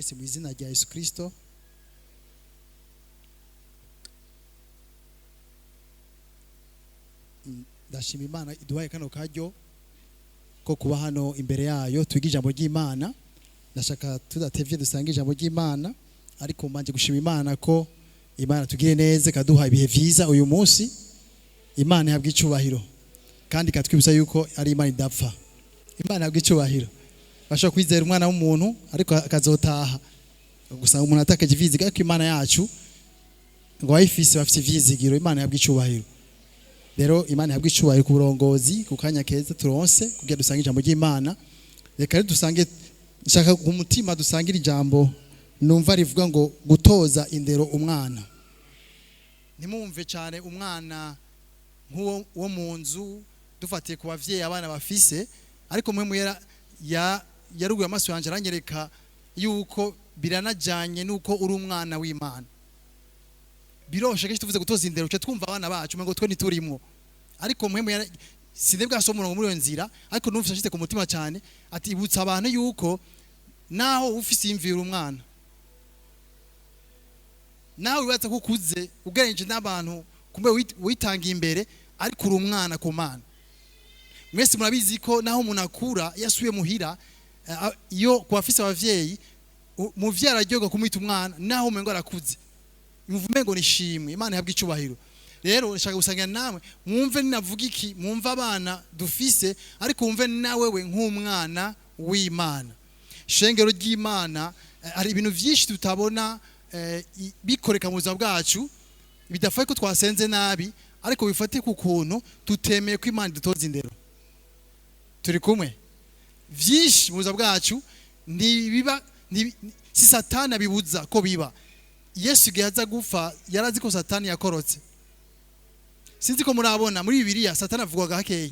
Mwese mu izina rya Yesu Kristo. Ndashima Imana iduhaye kano karyo ko kuba hano imbere yayo twiga ijambo ry'Imana. Ndashaka tudatevye dusange ijambo ry'Imana, ariko mbanje gushima Imana ko Imana tugire neza ikaduha ibihe vyiza uyu munsi. Imana ihabwa icubahiro kandi ikatwibutsa yuko ari Imana idapfa. Imana ihabwa icubahiro. Bashobora kwizera umwana w'umuntu ariko akazotaha gusa umuntu atakaje ivyizigiro, ariko Imana yacu ngo abayifise bafite ivyizigiro. Imana ihabwa icubahiro. Rero Imana ihabwa icubahiro ku burongozi, ku kanya keza turonse kugira dusange ijambo ry'Imana. Reka rero dusange, nshaka ku mutima dusangire ijambo numva rivuga ngo gutoza indero umwana. Ntimwumve cyane umwana nk'uwo wo mu nzu, dufatiye ku bavyeyi abana bafise, ariko mwe mwera ya yaruguye amaso yanje aranyereka yuko biranajanye nuko uri umwana w'Imana. Biroshe kenshi tuvuze gutoza indero uce twumva abana bacu ngo twe ntiturimwo, ariko mwe mwera sinde bwasoma umurongo muri iyo nzira, ariko numvise ashitse ku mutima cyane ati ibutsa abantu yuko naho ufise imvira umwana, nawe wibaza ko ukuze ugereranije n'abantu kumbe witangiye imbere, ariko uri umwana ku Mana. Mwese murabizi ko naho umuntu akura iyo asubiye muhira, iyo ku bafise abavyeyi, umuvyeyi araryoherwa kumwita umwana naho umengo arakuze, yumva umengo ni ishimwe. Imana ihabwa icubahiro. Rero nshaka gusangira namwe mwumve ninavuga iki, mwumve abana dufise, ariko wumve nawewe nk'umwana w'Imana. Shengero ry'Imana, hari ibintu vyinshi tutabona bikoreka mu buzima bwacu, bidafaye ko twasenze nabi, ariko bifate ku kuntu tutemeye ko Imana idutoza indero. Turi kumwe? Vyinshi mu buzima bwacu ntibiba, si Satani abibuza ko biba. Yesu igihe aza gupfa yarazi ko Satani yakorotse. Sinzi ko murabona muri Bibiliya Satani avugwaga hakeya.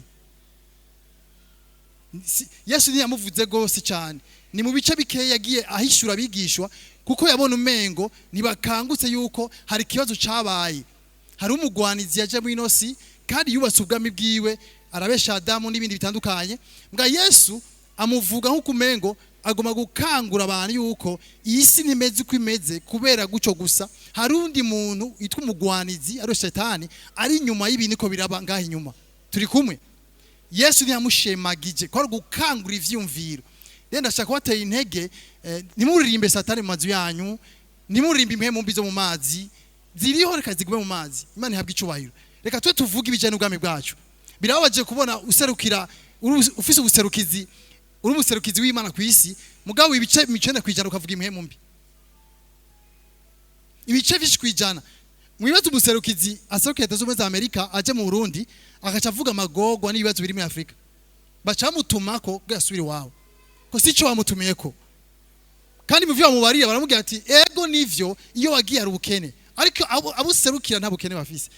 Yesu ntiyamuvuze gose cyane, ni mu bice bikeya yagiye ahishura abigishwa, kuko yabona umengo ntibakangutse yuko hari ikibazo cabaye. Hari umugwanizi yaje muri ino si kandi yubatse ubwami bwiwe, arabesha Adamu n'ibindi bitandukanye. Mbwa Yesu amuvuga nk'uko umengo agomba gukangura abantu yuko iyi si ntimeze uko imeze kubera guco gusa, hari undi muntu yitwa umugwanizi ari Shetani ari inyuma y'ibintu ko biraba ngaho inyuma. Turi kumwe? Yesu ntiyamushemagije ko ari gukangura ivyumviro. Rero ndashaka kubatera intege, ntimuririmbe Satani mu mazu yanyu, ntimuririmbe impwemu mbi zo mu mazi ziriho, reka zigume mu mazi. Imana ihabwe icubahiro. Reka twe tuvuge ibijanye n'ubwami bwacu. Birababaje kubona userukira, ufise ubuserukizi, uri umuserukizi w'Imana ku isi, mugabo ibice 90% ukavuga impwemu mbi. Ibice vyinshi kwijana. Mwibaze umuserukizi aserukiye Leta Zunze Ubumwe za Amerika aje mu Burundi agaca avuga amagorwa n'ibibazo biri muri Afrika, baca bamutumako kugira asubire iwabo, ko sico bamutumiyeko. Kandi mu vyo bamubarira baramubwira ati ego nivyo, iyo wagiye hari ubukene, ariko abo userukira nta bukene bafise.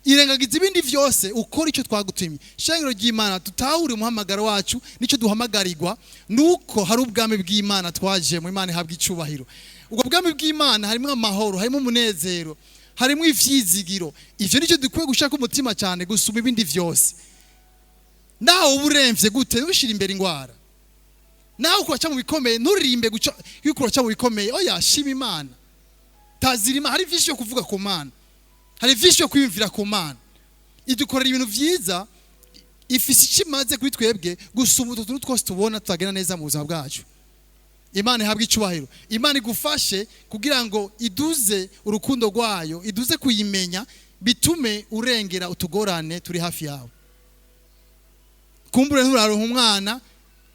Irengagiza ibindi vyose, ukora ico twagutumye. Shengero ry'Imana, tutahure umuhamagaro wacu nico duhamagarirwa, nuko hari ubwami bw'Imana twaje mu. Imana ihabwa icubahiro. Ubwo bwami bw'Imana harimo amahoro, harimo umunezero, harimo ivyizigiro. Ivyo nico dukwiye gushaka umutima cyane gusuma ibindi vyose. Nawe uba uremvye gute ushira imbere ingwara, nawe ukuraca mu bikomeye, nturirimbe guca yuko uraca mu bikomeye. Oya, shima Imana, tazirima. Hari vyinshi yo kuvuga ku Mana, hari vyinshi yo kwiyumvira ku Mana. Idukorera ibintu vyiza, ifise icyo imaze kuri twebwe gusumba utu tuntu twose tubona tutagenda neza mu buzima bwacu. Imana ihabwe icubahiro. Imana igufashe kugira ngo iduze urukundo rwayo, iduze kuyimenya, bitume urengera utugorane turi hafi yawe. Kumbure nturaronka umwana,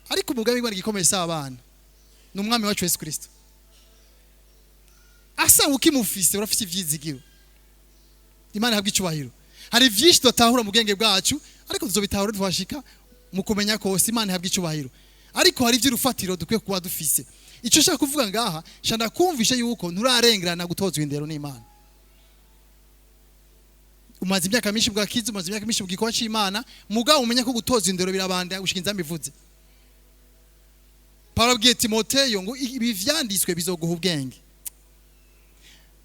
ariko umugambi w'Imana igikomeye si abana, ni umwami wacu Yesu Kristo. Asa ukimufise urafise ivyizigiro. Imana ihabwe icubahiro. Hari vyinshi tudatahura mu bwenge bwacu, ariko tuzobitahura twashika mu kumenya kose. Imana ihabwe icubahiro. Ariko hari ivy'urufatiro dukwiye kuba dufise. Ico nshaka kuvuga ngaha, nshaka ndakumvisha yuko nturarengerana gutozwa indero n'Imana. Umaze imyaka myinshi bwakize, umaze imyaka myinshi bwikoba c'Imana, mugabo umenye ko gutozwa indero birabandanya gushika inzambi ivuze. Paulo abwiye Timoteyo ngo ibi vyanditswe bizoguha ubwenge.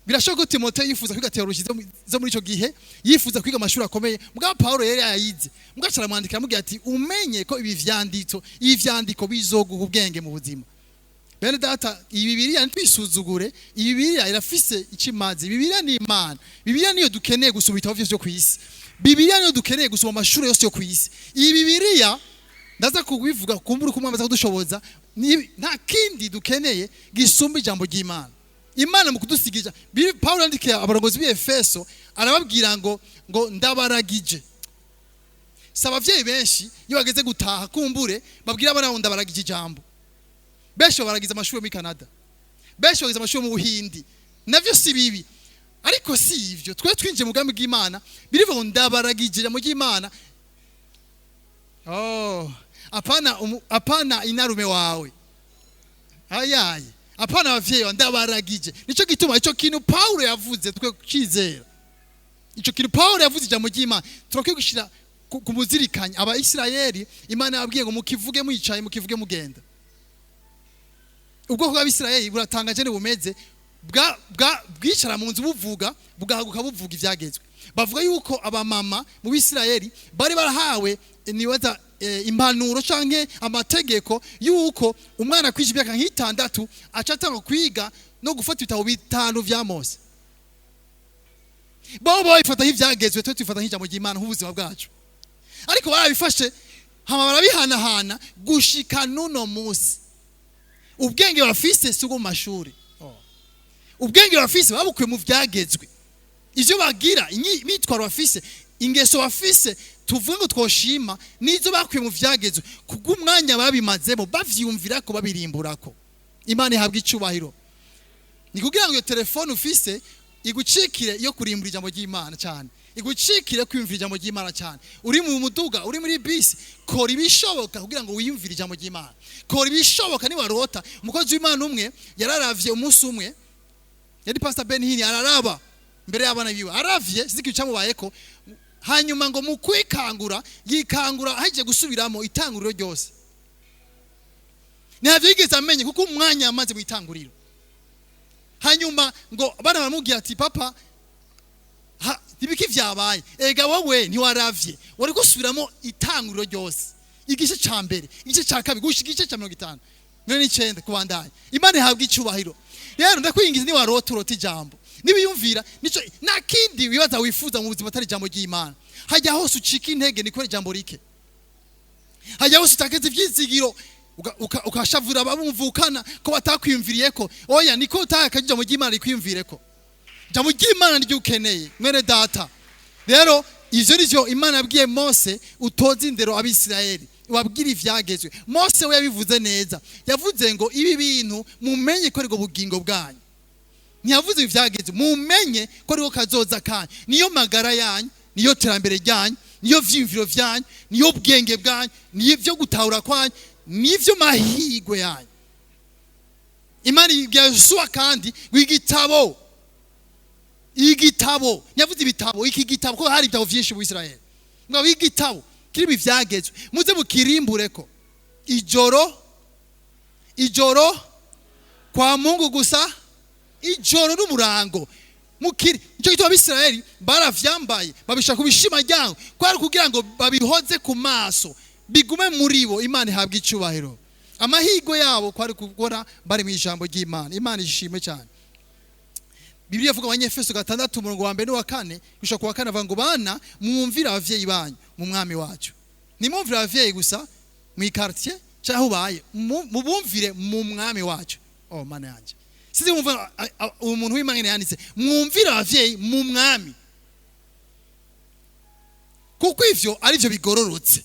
Birashoboka ko Timoteyo yifuza kwiga théologie zo muri ico gihe, yifuza kwiga amashuri akomeye, mugabo Paulo yari yayize. Mugabo aramwandikira, amubwira ati: "Umenye ko ibi vyandiko bizoguha ubwenge mu buzima." Bene data, iyi Bibiliya ntitwisuzugure. Iyi Bibiliya irafise icyo imaze. Bibiliya ni Imana. Bibiliya niyo dukeneye gusoma ibitabo vyose byo ku isi. Bibiliya niyo dukeneye gusoma amashuri yose yo ku isi. Iyi Bibiliya, ndaza kubivuga kumbura uko Umwami aza kudushoboza, nta kindi dukeneye gisumba ijambo ry'Imana. Imana mu kudusigisha, Paulo yandikiye abarongozi b'i Efeso, arababwira ngo "Ndabaragije." Si abavyeyi benshi iyo bageze gutaha, kumbure babwira abana ngo "Ndabaragije ijambo"? Benshi babaragiza amashuri muri Canada, benshi bagize amashuri mu Buhindi. Navyo si bibi, ariko si ivyo. Twe twinjiye mu bwami bw'Imana, birivuga ngo "Ndabaragije ijambo ry'Imana." Oh, apana, apana inarume wawe, ayaye, apana abavyeyi bawe, ndabaragije. Nico gituma ico kintu Paulo yavuze twe kwizera. Ico kintu Paulo yavuze, ijambo ry'Imana, turakwiye gushira ku muzirikanya. Abayisirayeli Imana yababwiye ngo "Mukivuge mwicaye, mukivuge mugenda." Ubwoko bw'Abisirayeli buratangaje bumeze bwicara mu nzu buvuga, bugahaguka buvuga ibyagezwe. Bavuga yuko abamama mu Bisirayeli bari barahawe, nibaza, impanuro canke amategeko yuko umwana kwije imyaka nk'itandatu aca atanga kwiga no gufata ibitabo bitanu vya Mose. Bo babifata nk'ivyagezwe, twe tubifata nk'ijambo ry'Imana, nk'ubuzima bwacu. Ariko barabifashe hama barabihanahana gushika n'uno munsi. Ubwenge bafise si ubwo mu mashuri. Ubwenge bafise babukuye mu vyagezwe. Ivyo bagira, imyitwaro bafise, ingeso bafise, tuvuge ngo twoshima, nizo bakuye mu vyagezwe, kubw'umwanya babimazemo bavyiyumvirako, babirimburako. Imana ihabwa icubahiro. Ni kugira ngo iyo telefone ufise igucikire iyo kurimbura ijambo ry'Imana cyane, igucikire kwiyumvira ijambo ry'Imana cyane. Uri mu muduga, uri muri bisi, kora ibishoboka kugira ngo wiyumvire ijambo ry'Imana. Kora ibishoboka. Niwarota, umukozi w'Imana umwe yararavye umunsi umwe, yari Pastor Ben Hinn, araraba mbere y'abana biwe, aravye sinzi ikintu cyamubayeko. Hanyuma ngo mu kwikangura, yikangura hagiye gusubiramo itanguriro ryose. Ntabyo yigeze amenye, kuko umwanya yamaze mu itanguriro. Hanyuma ngo abana baramubwira ati: "Papa, ibiki vyabaye? Ega wowe ntiwaravye, wari gusubiramo itanguriro ryose, igice ca mbere, igice ca kabiri, gushika igice ca 59 kubandanya." Imana ihabwa icyubahiro. Rero ndakwingiza, niwarota, urota ijambo, nibiyumvira nico. Nta kindi wibaza wifuza mu buzima atari ijambo ry'Imana. Hajya hose ucika intege niko ijambo rike, hajya hose utakeze ivyizigiro, ukashavura abamuvukana ko batakwiyumviriye ko. Oya, niko utakaje ijambo ry'Imana rikwiyumvire ko. Ijambo ry'Imana niryo ukeneye, mwene data. Rero ivyo nivyo Imana yabwiye Mose: "Utoze indero Abisirayeli, ubabwire ivyagezwe." Mose we yabivuze neza, yavuze ngo "Ibi bintu mumenye ko aribwo bugingo bwanyu." Ntiyavuze ivyagezwe, mumenye ko ariko kazoza kanyu, niyo magara yanyu, niyo terambere ryanyu, niyo vyiyumviro vyanyu, niyo bwenge bwanyu, niyo gutahura kwanyu, nivyo mahigwe yanyu. Imana ibwira Yosuwa kandi ngo igitabo, igitabo, nyavuze ibitabo, iki gitabo, ko hari ibitabo vyinshi mu Israel, ngo igitabo kirimo ivyagezwe muze mukirimbureko ijoro ijoro kwa Mungu gusa, ijoro n'umurango mukiri. Nicyo gituma Abisirayeli baravyambaye, babishaka kubishima ryango, kwari kugira ngo babihoze ku maso, bigume muri bo. Imana ihabwa icubahiro. Amahirwe yabo kwari kubona bari mu ijambo ry'Imana. Imana ishimwe cyane. Bibiliya ivuga, Abanyefeso 6, umurongo wa mbere n'uwa kane gushika ku wa kane, avuga ngo: "Bana, mwumvire abavyeyi banyu mu Mwami wacu." Nimwumvire abavyeyi gusa mu quartier cyangwa aho ubaye, mubumvire mu Mwami wacu. Oh, Mana yanjye, sinzi mwumva umuntu w'Imana yanditse: "Mwumvire abavyeyi mu Mwami, kuko ivyo ari byo bigororotse.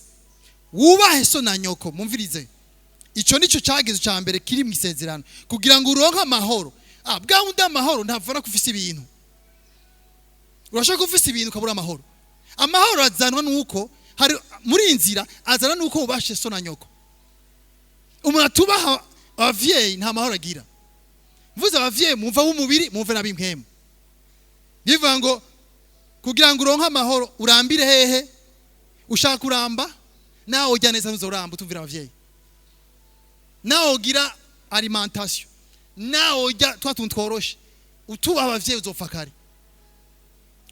Wubahe so na nyoko." Mumvirize, ico nico cyagezo cya mbere kiri mu isezerano, kugira ngo uronke amahoro. Bwa wundi amahoro ntavana ko ufise ibintu. Urashaka ko ufise ibintu ukabura amahoro. Amahoro azanwa nuko hari muri iyi nzira, azana nuko wubashe so na nyoko. Umuntu atubaha abavyeyi nta mahoro agira. Mvuze abavyeyi, mumva b'umubiri, mumve n'ab'impwemu. Bivuga ngo kugira ngo uronke amahoro urambire hehe? Ushaka kuramba, nawe ujya neza, ntuzoramba utumvira abavyeyi. Nawe ugira alimentation, nawe ujya twa tuntu tworoshe, Utubaha abavyeyi uzopfa kare.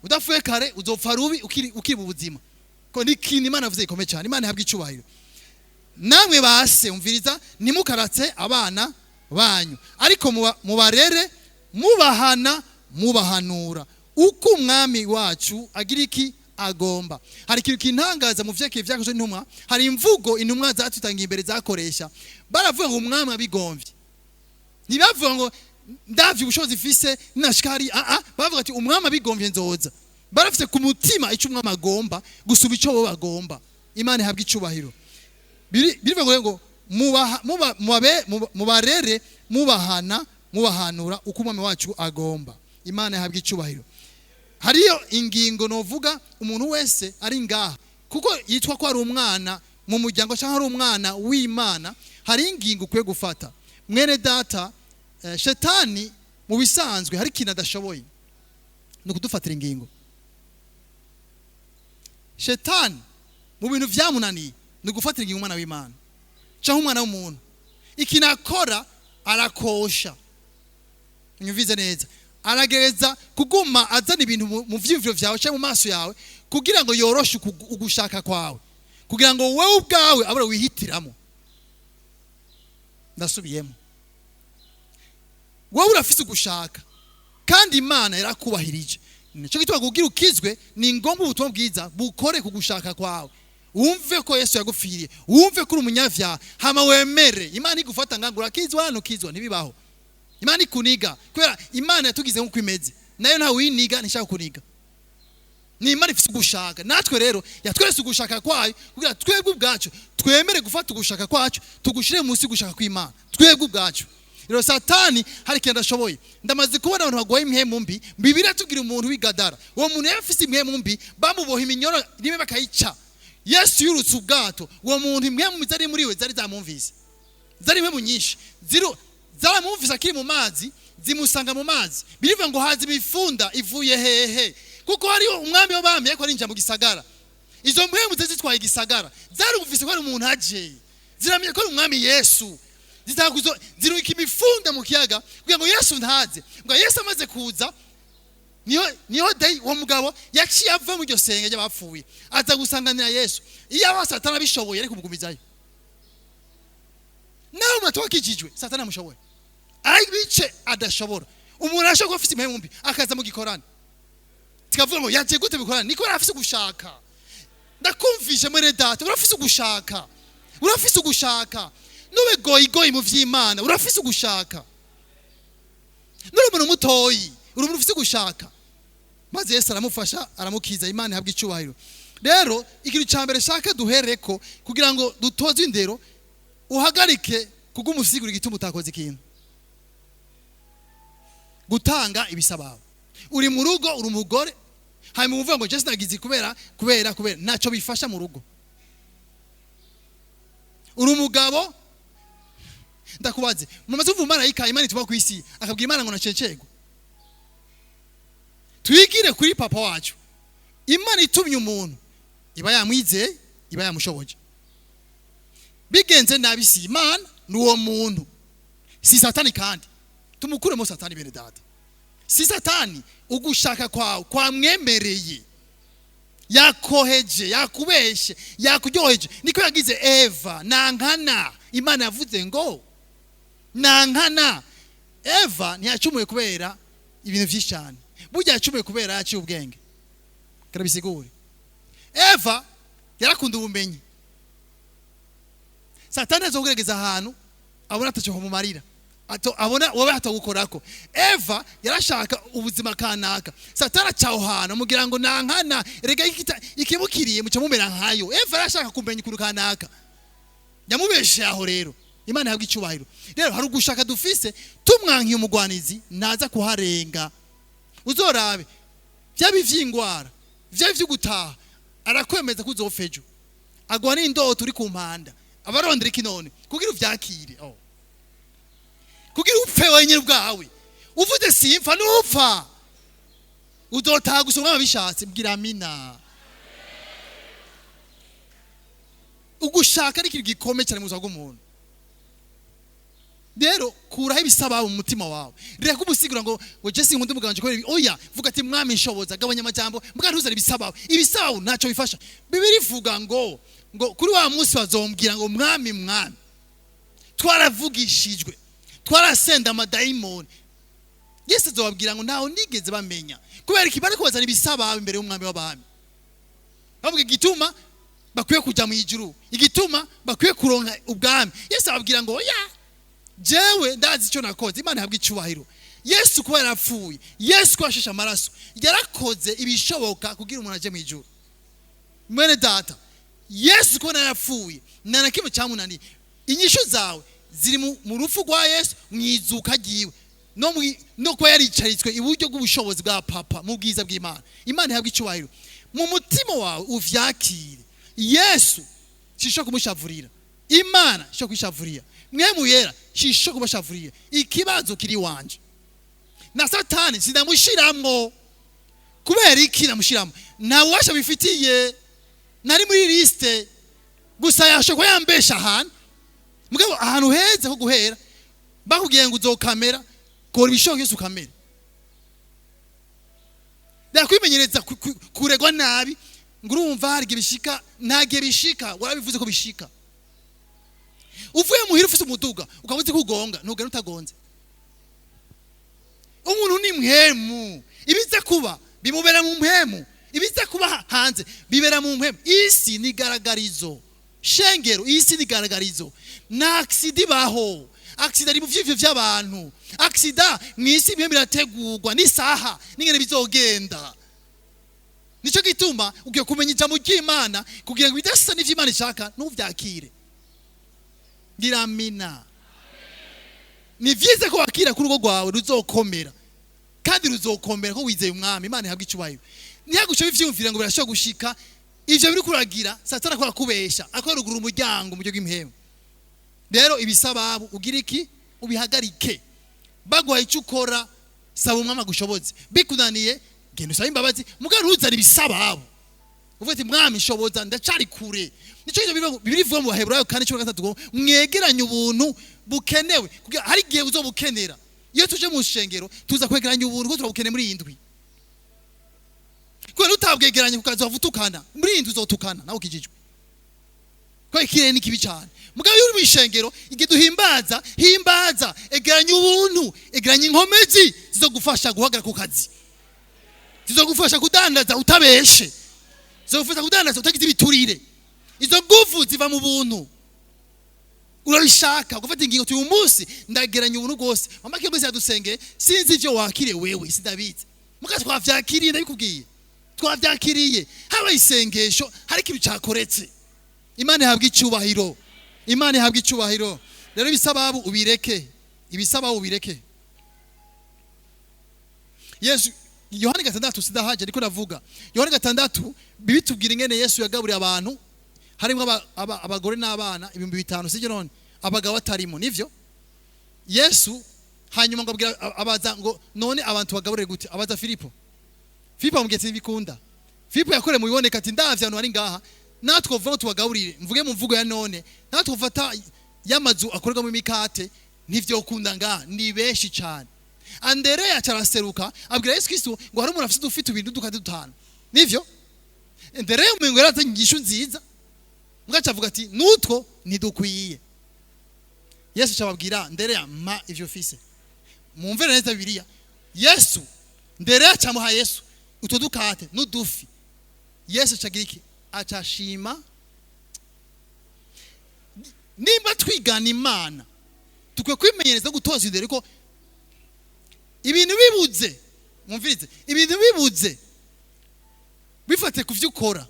Udapfuye kare uzopfa rubi ukiri mu buzima. Ko ni ikintu Imana yavuze gikomeye cyane. Imana ihabwa icubahiro. Namwe base, umviriza, ntimukaratse abana banyu, ariko mubarere mubahana, mubahanura uko Umwami wacu agira iki? Agomba. Hari ikintu kintangaza mu vyerekeye Vyakozwe n'Intumwa. Hari imvugo intumwa zatutangiye imbere zakoresha. Baravuga ngo Umwami abigomvye. Ntibavuga ngo ndavye ubushobozi ifise nashika hari. A bavuga ati: "Umwami abigomvye nzoza." Barafise ku mutima ico Umwami agomba gusumba ico bo bagomba. Imana ihabwa icubahiro. Birivuga ngo mubarere mubahana, mubahanura uko Umwami wacu agomba. Imana ihabwa icubahiro. Hariyo ingingo novuga umuntu wese ari ngaha, kuko yitwa ko ari umwana mu muryango cyangwa ari umwana w'Imana, hari ingingo ukwiye gufata, mwene data. Shetani mu bisanzwe hari ikintu adashoboye, ni ukudufatira ingingo. Shetani mu bintu byamunaniye ni ugufatira ingingo umwana w'Imana cyangwa umwana w'umuntu. Ikintu akora, arakosha. Unyumvize neza, aragereza kuguma azana ibintu mu vyiyumviro vyawe cyangwa mu maso yawe kugira ngo yoroshe ugushaka kwawe, kugira ngo wowe ubwawe abure wihitiramo. Ndasubiyemo: wowe urafise ugushaka kandi Imana yarakubahirije. Nicyo gituma kugira ukizwe ni ngombwa ubutumwa bwiza bukore ku gushaka kwawe, wumve ko Yesu yagupfiriye, wumve ko uri umunyavyaha, hama wemere. Imana igufata ngango urakizwa hano ukizwa, ntibibaho. Imana ikuniga kubera Imana yatugize nk'uko imeze, nayo ntawe uyiniga, ntishaka kuniga. Ni Imana ifise ugushaka. Natwe rero yatweretse ugushaka kwayo kugira twebwe ubwacu twemere gufata ugushaka kwacu tugushire munsi y'ugushaka kw'Imana, twebwe ubwacu. Rero Satani hari ikintu adashoboye. Ndamaze kubona abantu bagwaye impwemu mbi. Bibiliya tugira umuntu w'igadara, uwo muntu yari afise impwemu mbi, bamuboha iminyoro rimwe bakayica. Yesu yurutse ubwato, uwo muntu impwemu zari muri we zari zamwumvise, zari impwemu nyinshi. Zaramwumvise akiri mu mazi, zimusanga mu mazi. Birivuga ngo haza imifunda ivuye hehe? Kuko hariho umwami w'abami ariko arinjira mu gisagara. Izo mpwemu zari zitwaye igisagara zarumvise ko hari umuntu aje, ziramenya ko ari umwami Yesu. Zitakuzo zirungika imifunda mu kiyaga kugira ngo Yesu ntaze. Ngo Yesu amaze kuza, niho day uwo mugabo yaciye ava mu iryo senge ry'abapfuye aza gusanganira Yesu. Iyo aba Satani abishoboye ariko kumugumizayo. Nawe umuntu wakijijwe, Satani amushoboye abice adashobora. Umuntu arashobora kuba afite impwemu mbi akaza mu gikorane, tukavuga ngo yagiye gute bikorane? Niko yari afise gushaka. Ndakumvishe, mwene data, urafise ugushaka, urafise ugushaka. Nube goyigoyi mu vy'Imana, urafise ugushaka. Nuri umuntu mutoyi, uri umuntu ufise ugushaka. Maze Yesu aramufasha, aramukiza. Imana ihabwa icubahiro. Rero ikintu cya mbere shaka duhereko kugira ngo dutoze indero, uhagarike kugumusigura igituma utakoze ikintu, gutanga ibisabaho. Uri mu rugo, uri umugore, hanyuma uvuga ngo je sinagize kubera ntacyo bifasha mu rugo. Uri umugabo, ndakubaze, mumaze kuva umumarayika Imana ituma ku isi akabwira Imana ngo nacecegwe? Twigire kuri papa wacu. Imana itumye umuntu iba yamwizeye, iba yamushoboje. Bigenze nabi, si Imana, ni uwo muntu, si Satani. Kandi tumukuremo Satani, bene data, si Satani. Ugushaka kwawe kwamwemereye, yakoheje, yakubeshe, yakuryoheje. Niko yagize Eva. Nankana Imana yavuze ngo nankana. Eva ntiyacumuye kubera ibintu byinshi cyane, burya yacumuye kubera yaciye ubwenge. Karabisigure: Eva yarakunda ubumenyi. Satani azogerageza ahantu abona atacyo kumumarira, abona wowe hatagukorako. Eva yarashaka ubuzima kanaka, Satani aca aho hantu amubwira ngo nankana. Rega ikimukiriye muca mumera nkayo. Eva yarashaka kumenya ukuntu kanaka yamubeshe aho. Rero Imana ihabwa icyubahiro. Rero hari ugushaka dufise, tumwankiye umugwanizi ntaza kuharenga. Uzorabe byaba ivy'ingwara, vyaba ivy'ugutaha, arakwemeza ko uzopfa ejo, agwa n'indoto uri ku mpanda. Abarondera iki none kugira uvyakire? Oh. Kugira upfe wenyine ubwawe uvuze simpfa, nupfa uzotaha gusa Umwami abishatse. Bwira amina. Ugushaka ari ikintu gikomeye cyane mu buzima bw'umuntu. Rero kuraho ibisaba mu mutima wawe. Reka umusigura ngo je sinkunda umugabo wanje kubera ibi. Oya, vuga ati: "Mwami, nshoboza." Gabanya amajambo, mbwa ntuzane ibisaba. Ibisaba ntacyo bifasha. Bibiliya ivuga ngo kuri wa munsi bazombwira ngo: "Mwami, Mwami, twaravugishijwe, twarasenda amadayimoni." Yesu azobabwira ngo: "Ntawe nigeze bamenya." Kubera iki? Bariko bazana ibisaba imbere y'Umwami w'abami, bavuga igituma bakwiye kujya mu ijuru, igituma bakwiye kuronka ubwami. Yesu ababwira ngo: "Oya, jewe ndazi icyo nakoze." Imana ihabwa icyubahiro. Yesu kuba yarapfuye, Yesu kuba yasheshe amaraso, yarakoze ibishoboka kugira umuntu aje mu ijuru. Mwene data, Yesu kuba yarapfuye, nta na kimwe cyamunaniye. Inyishu zawe ziri mu rupfu rwa Yesu, mu izuka ryiwe, no kuba yaricaritswe iburyo bw'ubushobozi bwa Papa mu bwiza bw'Imana. Imana ihabwa icyubahiro. Mu mutima wawe uvyakire. Yesu shisho kumushavurira, Imana shisho kwishavurira, Mpwemu Yera shisho kubashavurira. Ikibazo kiri wanje na Satani. Sindamushiramwo. Kubera iki namushiramwo? Nta bubasha bifitiye, nari muri liste gusa. Yashobora kuba yambesha ahantu, mugabo ahantu heza ho guhera bakubwiye ngo uzokamera, kora ibishoboka byose ukamera. Ndakwimenyereza kuregwa nabi ngo urumva hari igihe bishika. Nta gihe bishika, warabivuze ko bishika. Uvuye muhira ufite umuduga, ukaba uzi ko ugonga, ntugenda utagonze. Umuntu ni mpwemu. Ibiza kuba bimubera mu mpwemu, ibiza kuba hanze bibera mu mpwemu. Isi ni garagarizo, shengero, isi ni garagarizo. Nta accident ibaho. Accident ari mu vyivyo vy'abantu. Accident mu isi impwemu irategurwa n'isaha n'ingene bizogenda. Nico gituma ugiye kumenya ijambo ry'Imana kugira ngo ibidasa n'ivyo Imana ishaka ntuvyakire. Ngiramina. Ni vyiza ko wakira ku rugo rwawe ruzokomera, kandi ruzokomera ko wizeye Umwami. Imana ihabwa icyubahiro. Ntihaguce bivyumvira ngo birashobora gushika. Ivyo biri kuragira Satani akora kubesha, akora ruguru umuryango mu buryo bw'impemu. Rero ibisababu ugira iki? Ubihagarike. Baguhaye icyo ukora, saba Umwami agushoboze. Bikunaniye, genda usabe imbabazi, mugabo ntuzane ibisababu. Uvuga ati: "Mwami, shoboza, ndacari kure." Nico gituma Bibiliya ivuga mu Baheburayo 4:13 ngo mwegeranye ubuntu bukenewe, kugira hari igihe uzobukenera. Iyo tuje mu shengero tuza kwegeranya ubuntu kuko turabukeneye muri iyi ndwi. Kubera utabwegeranye kukaza utukana muri iyi ndwi, uzotukana nawe ukijijwe, ko ikirere ni kibi cyane. Mugabo iyo uri mu ishengero, igihe duhimbaza, himbaza, egeranya ubuntu, egeranya inkomezi zizogufasha guhagarara ku kazi, zizogufasha kudandaza utabeshe, zizogufasha kudandaza utagize ibiturire. Izo nguvu ziva mu buntu. Urabishaka, ugafata ingingo uyu munsi ndageranya ubuntu bwose. Mama kiyo mwese yadusengeye. Sinzi ivyo wakiriye wewe, sindabizi. Muka twavyakiriye, ndabikubwiye, twavyakiriye. Haba isengesho, hari ikintu cyakoretse. Imana ihabwa icyubahiro. Imana ihabwa icyubahiro. Rero ibisababu ubireke, ibisababu ubireke. Yesu, Yohani 6, sidahaje, ariko ndavuga Yohani 6, bibitubwira ingene Yesu yagaburiye abantu harimo abagore n'abana 5000, sibyo? None abagabo batarimo, nivyo? Yesu hanyuma ngo abwira, abaza ngo: "None abantu bagaburire gute?" Abaza Filipo. Filipo amubwira ati: "Ntibikunda." Filipo yakoreye mu biboneka, ati: "Ndavye abantu bari ngaha, natwe vuga ngo tubagaburire, mvuge mu mvugo ya none, natwe ufata y'amazu akorerwamo imikate, ntivyokunda ngaha, ni benshi cyane." Andereya acaraseruka, abwira Yesu Kristo ngo hari umuntu afite ufite ibintu dukate dutanu, nivyo? Andereya umengo yarazanye inyigisho nziza, mugaca avuga ati: "Nutwo ntidukwiye." Yesu acababwira: "Ndereya, mpa ivyo ufise." Mumvire neza Bibiliya. Yesu, Ndereya acamuha Yesu utwo dukate n'udufi. Yesu acagira iki? Acashima. Nimba twigana Imana, tukwiye kwimenyereza gutoza imbere ko ibintu bibuze. Mwumvirize, ibintu bibuze, bifate ku byo ukora,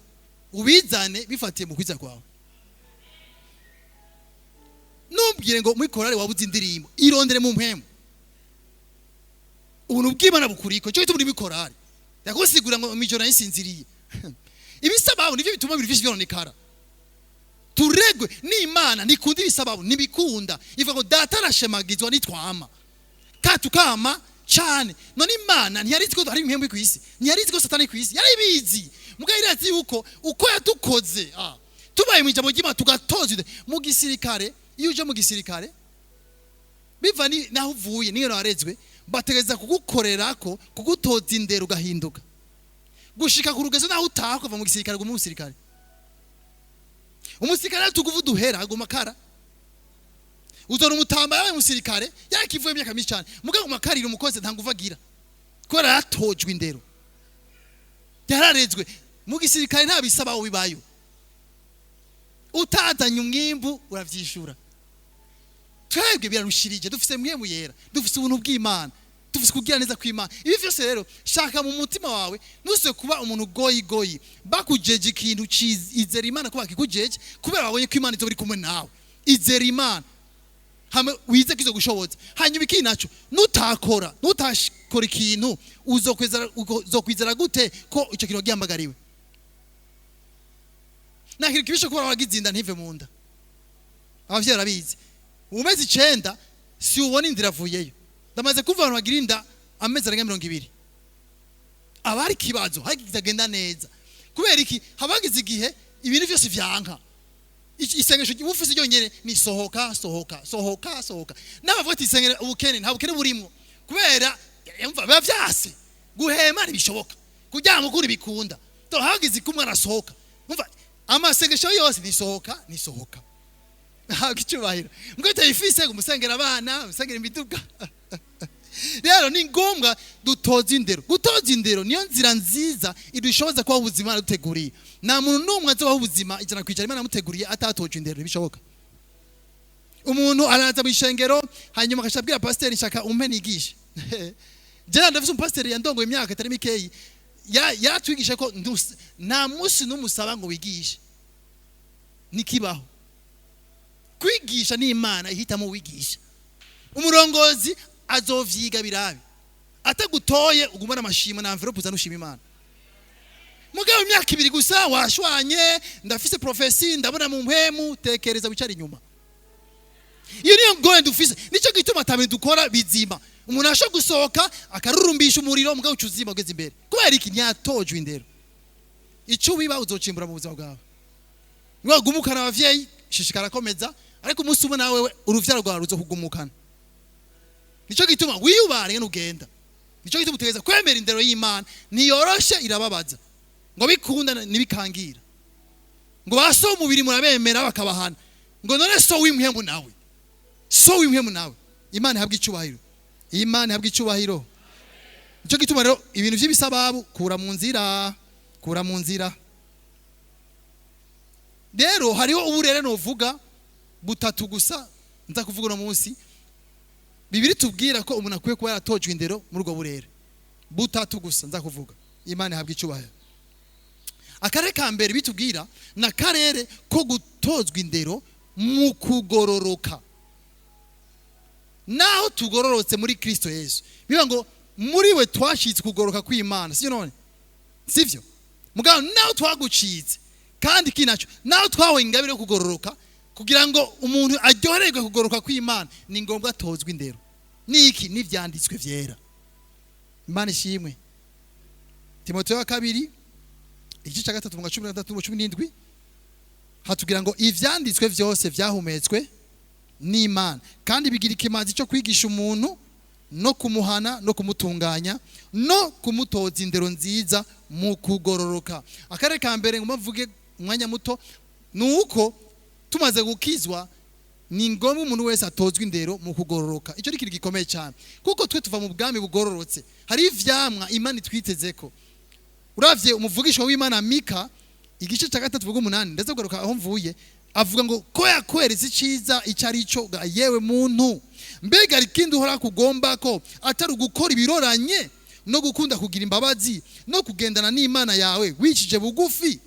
ubizane bifatiye mu kwiza kwawe. Ntumbwire ngo muri korali wabuze indirimbo. Irondere mu mpemu. Ubuntu bw'Imana bukuriko, cyo gituma uri muri korali. Ndagusigura ngo mijoro nayisinziriye. Ibisababu nivyo bituma ibintu vyinshi vyononekara. Turegwe n'Imana ntikunda ibisababu, ntibikunda. Ivuga ngo: "Data arashemagizwa nitwama katukama cyane." None Imana ntiyari izi ko hari impembe ku isi? Ntiyari izi ko Satani ku isi? Yari ibizi. Mugabo irazi yuko uko yadukoze, tubaye mu ijambo ry'Imana, tugatoza mu gisirikare. Iyo uje mu gisirikare Biva ni naho uvuye niyo warezwe, bategereza kugukorerako, kugutoza indero, ugahinduka gushika ku rugezo naho utaha ukava mu gisirikare, guma umusirikare. Umusirikare tuguvu duhera aguma kara. Uzora umutamba yabaye umusirikare yakivuye imyaka myinshi cyane, mugabo guma karira umukozi, nta nguvu agira kubera yaratojwe indero, yararezwe mu gisirikare. Nta bisaba bibayo, utazanye umwimbu uravyishura. Twebwe birarushirije, dufise Mpwemu Yera, dufise ubuntu bw'Imana, dufise kugira neza kw'Imana. Ibi vyose rero, shaka mu mutima wawe ntuse kuba umuntu goyi goyi. Bakujeje ikintu, izera Imana ko bakikujeje kubera babonye ko Imana izoba iri kumwe nawe. Izera Imana hamwe wize ko izogushoboza. Hanyuma ikindi naco, nutakora ikintu, uzokwizera gute ko ico kintu wagihamagariwe? Nta kintu kibishe kuba wagize inda ntive mu nda. Abavyeyi barabizi, mu mezi 9 si ubona inda iravuyeyo. Ndamaze kumva abantu bagira inda amezi arenga 20, aba ari ikibazo, hari kitagenda neza. Kubera iki? Habagize igihe ibintu byose vyanka. Isengesho ufise ryonyene ni sohoka, sohoka, sohoka, sohoka. N'abavuga ati isengero ubukene, nta bukene burimwo, kubera yumva biba vyase, guhema ntibishoboka, kuryama ukuri bikunda. To hagize ko umwana asohoka, umva amasengesho yose ni sohoka, ni sohoka. Ntabwo icyubahiro mbwo utayifise, umusengera abana, umusengera imiduga. Rero ni ngombwa dutoza indero. Gutoza indero niyo nzira nziza idushoboza kubaho ubuzima duteguriye. Nta muntu n'umwe azobaho ubuzima 100% Imana yamuteguriye atatoje indero, ntibishoboka. Umuntu araza mu ishengero, hanyuma agaca abwira pasiteri: "Nshaka umpe nigishe." Jana ndafise umupasiteri yandongoye imyaka itari mikeyi, yaratwigisha ko nta munsi n'umusaba ngo wigishe, nikibaho. Kwigisha ni Imana ihitamo uwigisha. Umurongozi azovyiga birabe atagutoye, ugumana amashimwe na envelope uzana ushima Imana. Mugabo imyaka 2 gusa washwanye, ndafise prophétie, ndabona mu mpemu, tekereza wicara inyuma. Iyo niyo ngorane dufise. Nicyo gituma ata bintu dukora bizima. Umuntu ashobora gusohoka akarurumbisha umuriro, mugabo uca uzima ugeze imbere. Kubera iki? Ntiyatojwe indero. Icyo wiba uzocimbura mu buzima bwawe. Niwagumukana abavyeyi, shishikara, komeza, ariko umunsi umwe nawe uruvyaro rwawe ruzokugumukana. Nicyo gituma wiyubare ngene ugenda. Nicyo gituma utegereza kwemera indero y'Imana. Ntiyoroshe, irababaza, ngo bikunda ntibikangira, ngo ba so umubiri murabemera bakabahana, ngo none so w'impwemu nawe, so w'impwemu nawe? Imana ihabwa icyubahiro, Imana ihabwa icyubahiro. Nicyo gituma rero ibintu by'ibisababu kura mu nzira, kura mu nzira. Rero hariho uburere novuga butatu gusa nza kuvuga uno munsi. Bibiri tubwira ko umuntu akwiye kuba yaratojwe indero muri ubwo burere butatu gusa nza kuvuga. Imana ihabwa icyubahiro. Akarere ka mbere bitubwira ni akarere ko gutozwa indero mu kugororoka. Naho tugororotse muri Kristo Yesu, biba ngo muri we twashitse kugororoka kw'Imana, sibyo none? Sivyo? Mugabo naho twagucitse, kandi iki nacyo, naho twahawe ingabire yo kugororoka, kugira ngo umuntu aryohererwe kugororoka kw'Imana ni ngombwa atozwe indero. Niki? N'ivyanditswe vyera. Imana ishimwe. Timoteyo wa kabiri igice cya 3 mu 13 mu 17 hatubwira ngo ivyanditswe vyose vyahumetswe n'Imana kandi bigira ikimazi cyo kwigisha umuntu no kumuhana no kumutunganya no kumutoza indero nziza mu kugororoka. Akarere ka mbere ngo mvuge umwanya muto ni uko tumaze gukizwa, ni ngombwa umuntu wese atozwa indero mu kugororoka. Icyo ni ikintu gikomeye cyane, kuko twe tuva mu bwami bugororotse. Hari ivyamwa Imana itwitezeko. Uravye umuvugishwa w'Imana Mika igice cya 3 vuga 8, ndetse kugaruka aho mvuye, avuga ngo ko yakweretse iciza icyo ari cyo ga yewe muntu, mbega hari ikindi uhora kugomba ko atari ugukora ibiroranye no gukunda kugira imbabazi no kugendana n'Imana yawe wicije bugufi?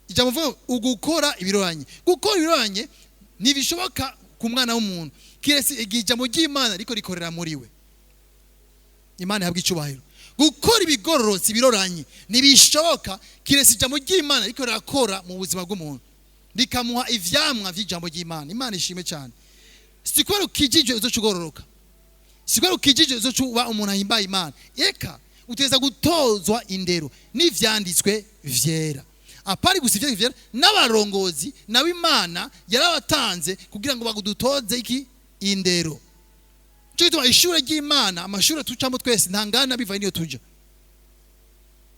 Ijambo mvuga ugukora ibiroranye, gukora ibiroranye ntibishoboka ku mwana w'umuntu kiretse igihe ijambo ry'Imana riko rikorera muri we. Imana ihabwa icyubahiro. Gukora ibigororotse, ibiroranye, ntibishoboka kiretse ijambo ry'Imana riko rirakora mu buzima bw'umuntu, rikamuha ivyamwa vy'ijambo ry'Imana. Imana ishimwe cyane. Si kubera ukijije uzoca ugororoka, si kubera ukijije uzoca uba umuntu ahimbaye Imana. Eka, uteza gutozwa indero n'ivyanditswe vyera. Apari gusa ivyanditswe vyera, n'abarongozi nabo Imana yarabatanze kugira ngo bagudutoze iki? Indero. Cyo gituma ishure ry'Imana, amashuri tucamo twese ntangana bivaye niyo tuja.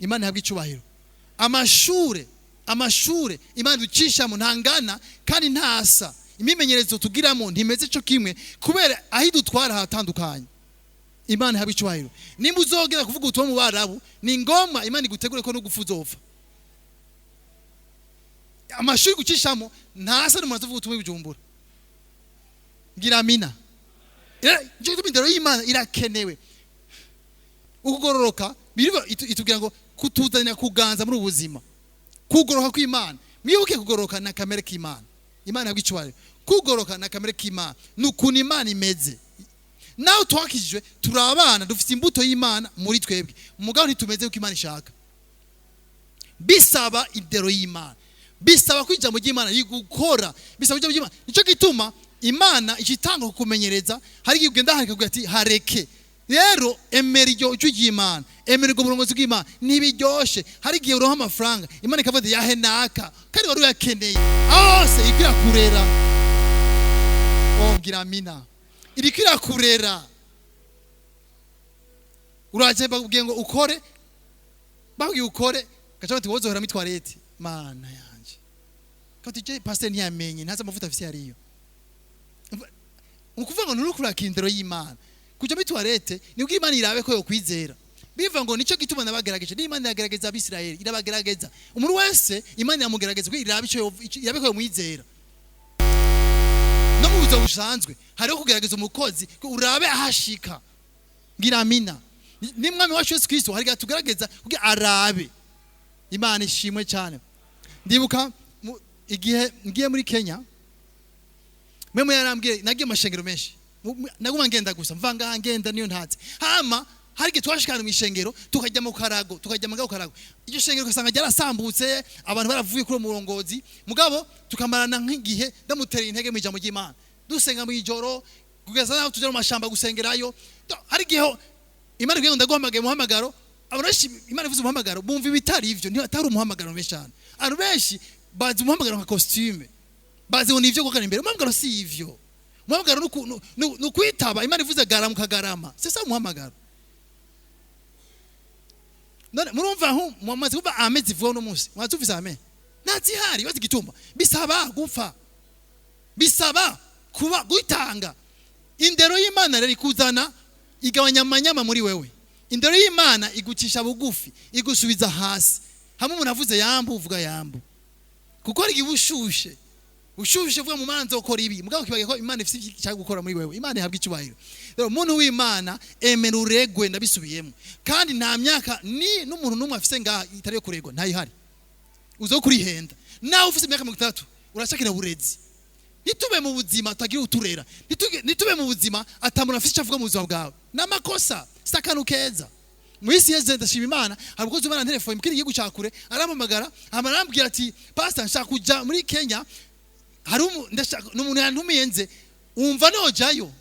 Imana ihabwa icubahiro. Amashure Imana ducishamo ntangana kandi ntasa. Imimenyerezo tugiramo ntimeze cyo kimwe kubera aho idutwara hatandukanye. Imana ihabwa icubahiro. Nimba uzogera kuvuga ubutumwa mu Barabu, ni ngoma Imana igutegure ko no gupfa uzopfa. Amashuri gucishamo ntasa n'umuntu azovuga ubutumwa i Bujumbura. Ngira amina. Nicyo gituma indero y'Imana irakenewe. Ukugororoka biriba itubwira ngo kutuzanira kuganza muri ubu buzima. Kugororoka kw'Imana, mwibuke kugororoka na kamere k'Imana. Imana ihabwa icubahiro. Kugororoka na kamere k'Imana ni ukuntu Imana imeze. Nawe twakijijwe turi abana, dufite imbuto y'Imana muri twebwe, mugabo ntitumeze uko Imana ishaka. Bisaba indero y'Imana, bisaba ko ijambo ry'Imana rigukora, bisaba ijambo ry'Imana. Nicyo gituma Imana ikitanga kukumenyereza. Hari igihe ugenda hari ikakugira ati hareke. Rero emera iryo jwi ry'Imana, emera ubwo burongozi bw'Imana. Ntibiryoshe. Hari igihe uronka amafaranga, Imana ikavuga ati yahe naka, kandi wari uyakeneye. Aho hose iriko irakurera. Wongera amina. Iriko irakurera. Uraje bakubwiye ngo ukore, bakubwiye ukore, gaca bati wozohora muri toilette. Mana yanje, kati je pasteur ntiyamenye, ntazi amavuta afise yariyo. Ukuvuga ngo nturiko urakira indero y'Imana. Kuja muri toilette nibwo Imana irabe ko yokwizera. Biva ngo nico gituma nabagerageje. Ni Imana iragerageza Abisirayeli, irabagerageza. Umuntu wese Imana iramugerageza kugira irabe ico irabe ko yomwizera. No mu buzima busanzwe hariho kugerageza umukozi ko urabe ahashika. Ngira amina. Ni Mwami wacu Yesu Kristo hari tugerageza kugira arabe. Imana ishimwe cyane. Ndibuka igihe ngiye muri Kenya, mwe yarambwiye nagiye mu mashengero menshi. Naguma ngenda gusa mva ngaha ngenda niyo ntatse. Hama hari igihe twashikana mu ishengero tukajya mu karago, tukajya mu karago. Iryo shengero ugasanga ryarasambutse, abantu baravuye kuri uwo murongozi, mugabo tukamarana nk'igihe ndamutera intege mu ijambo ry'Imana. Dusenga mu ijoro kugeza naho tuja mu mashamba gusengerayo. Hari igihe Imana ivuga ngo ndaguhamagaye umuhamagaro, abantu benshi Imana ivuze umuhamagaro bumva ibitari ivyo, ntibatari umuhamagaro menshi cyane. Abantu benshi bazi umuhamagaro nka costume, bazi ngo ni ivyo gukora imbere. Umuhamagaro si ivyo. Umuhamagaro ni ukwitaba Imana ivuze garama ukagarama. C'est ça umuhamagaro. None murumva aho mwamaze kuva ame zivuga uno munsi, mwazumvise ame ntazihari. Bazi igituma bisaba gupfa, bisaba kuba gutanga. Indero y'Imana rero ikuzana igabanya amanyama muri wewe. Indero y'Imana igucisha bugufi, igusubiza hasi. Hamwe umuntu avuze yambu uvuga yambu, kuko hari igihe ushushe ushushe uvuga mu manza ukora ibi, mugabo kibaye ko Imana ifite icyo ishaka gukora muri wewe. Imana ihabwa icubahiro. Rero umuntu w'Imana emera uregwe, ndabisubiyemo. Kandi nta myaka ni n'umuntu n'umwe afise ngaha itari yo kuregwa, ntayihari. Uzo kurihenda nawe ufise imyaka 30 urashakira burezi. Ntitube mu buzima tutagira uturera, ntitube mu buzima atamuntu afise icyo avuga mu buzima bwawe. N'amakosa si akantu keza. Mu isi yeze ndashima Imana, hari umukozi w'Imana telefone mu kindi gihugu ca kure arampamagara, hama arambwira ati pastor nshaka kuja muri Kenya, hari ndashaka n'umuntu yantumiye nze, wumva nojayo?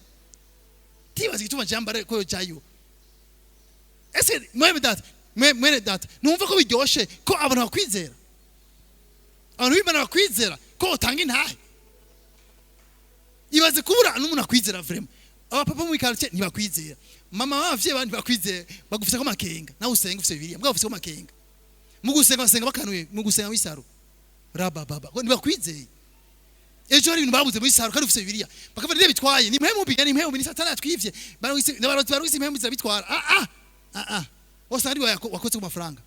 Tibaza igituma jambara ko yojayo. Ese mwene data, mwene data, numva ko biryoshe ko abantu bakwizera, abantu b'Imana bakwizera ko utanga intahe. Ibaze kubura n'umuntu akwizera vraiment. Abapapa mu quartier ntibakwizera, mama b'abavyeyi bandi ntibakwizera, bagufise ko makenga. Nawe usenga ufise Bibiliya, mugabo ufise ko makenga. Mu gusenga basenga bakanuye, mu gusenga w'isaro raba baba ngo ntibakwizeye. Ejo hari ibintu babuze muri saro kandi ufise Bibiliya, bakavuga nire bitwaye ni impemu mbi, ni impemu mbi, ni Satani atwivye. Barungise n'abarozi, barungise impemu zirabitwara. Ah ah ah ah, wasanga ari wakoze ku mafaranga.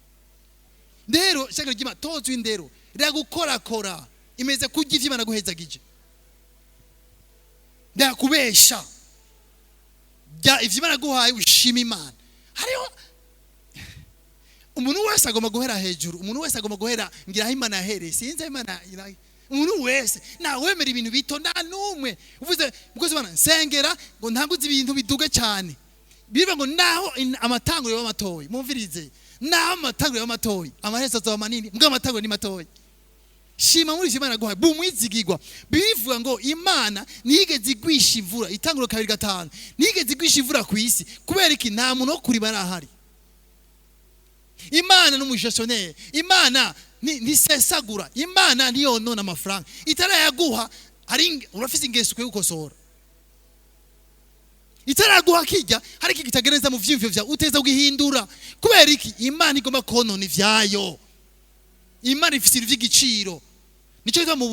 Ndero shaka ry'Imana tozwe indero riragukorakora, imeze kurya ivyo Imana guhezagije. Ndakubesha jya ivyo Imana guhaye ushima Imana. Hariho umuntu wese agomba guhera hejuru, umuntu wese agomba guhera ngira aho Imana yahereye. Sinzi aho Imana umuntu wese nawemera ibintu bito, nta n'umwe uvuze mukozi Imana nsengera ngo ntanguze ibintu biduge cyane. Bivuga ngo naho amatanguro yaba matoyi, mumvirize, naho amatanguro yaba matoyi amaherezo azaba manini, mbwa amatanguro ni matoyi. Shima muri ivyo Imana guhaye, bumwizigirwa. Bivuga ngo Imana ntiyigeze igwisha imvura, itanguro 2:5, ntiyigeze igwisha imvura ku isi. Kubera iki? Nta muntu wo kurima arahari. Imana ni umugestionnaire, Imana ntisesagura, Imana ntiyonona amafaranga itarayaguha. Hari urafise ingeso ukwiye gukosora. Itaraguha kijya hari iki kitagereza mu vyiyumviro vyawe, uteza guhindura. Kubera iki? Imana igomba konona ivyayo. Imana ifise ibintu vy'igiciro. Nico gituma mu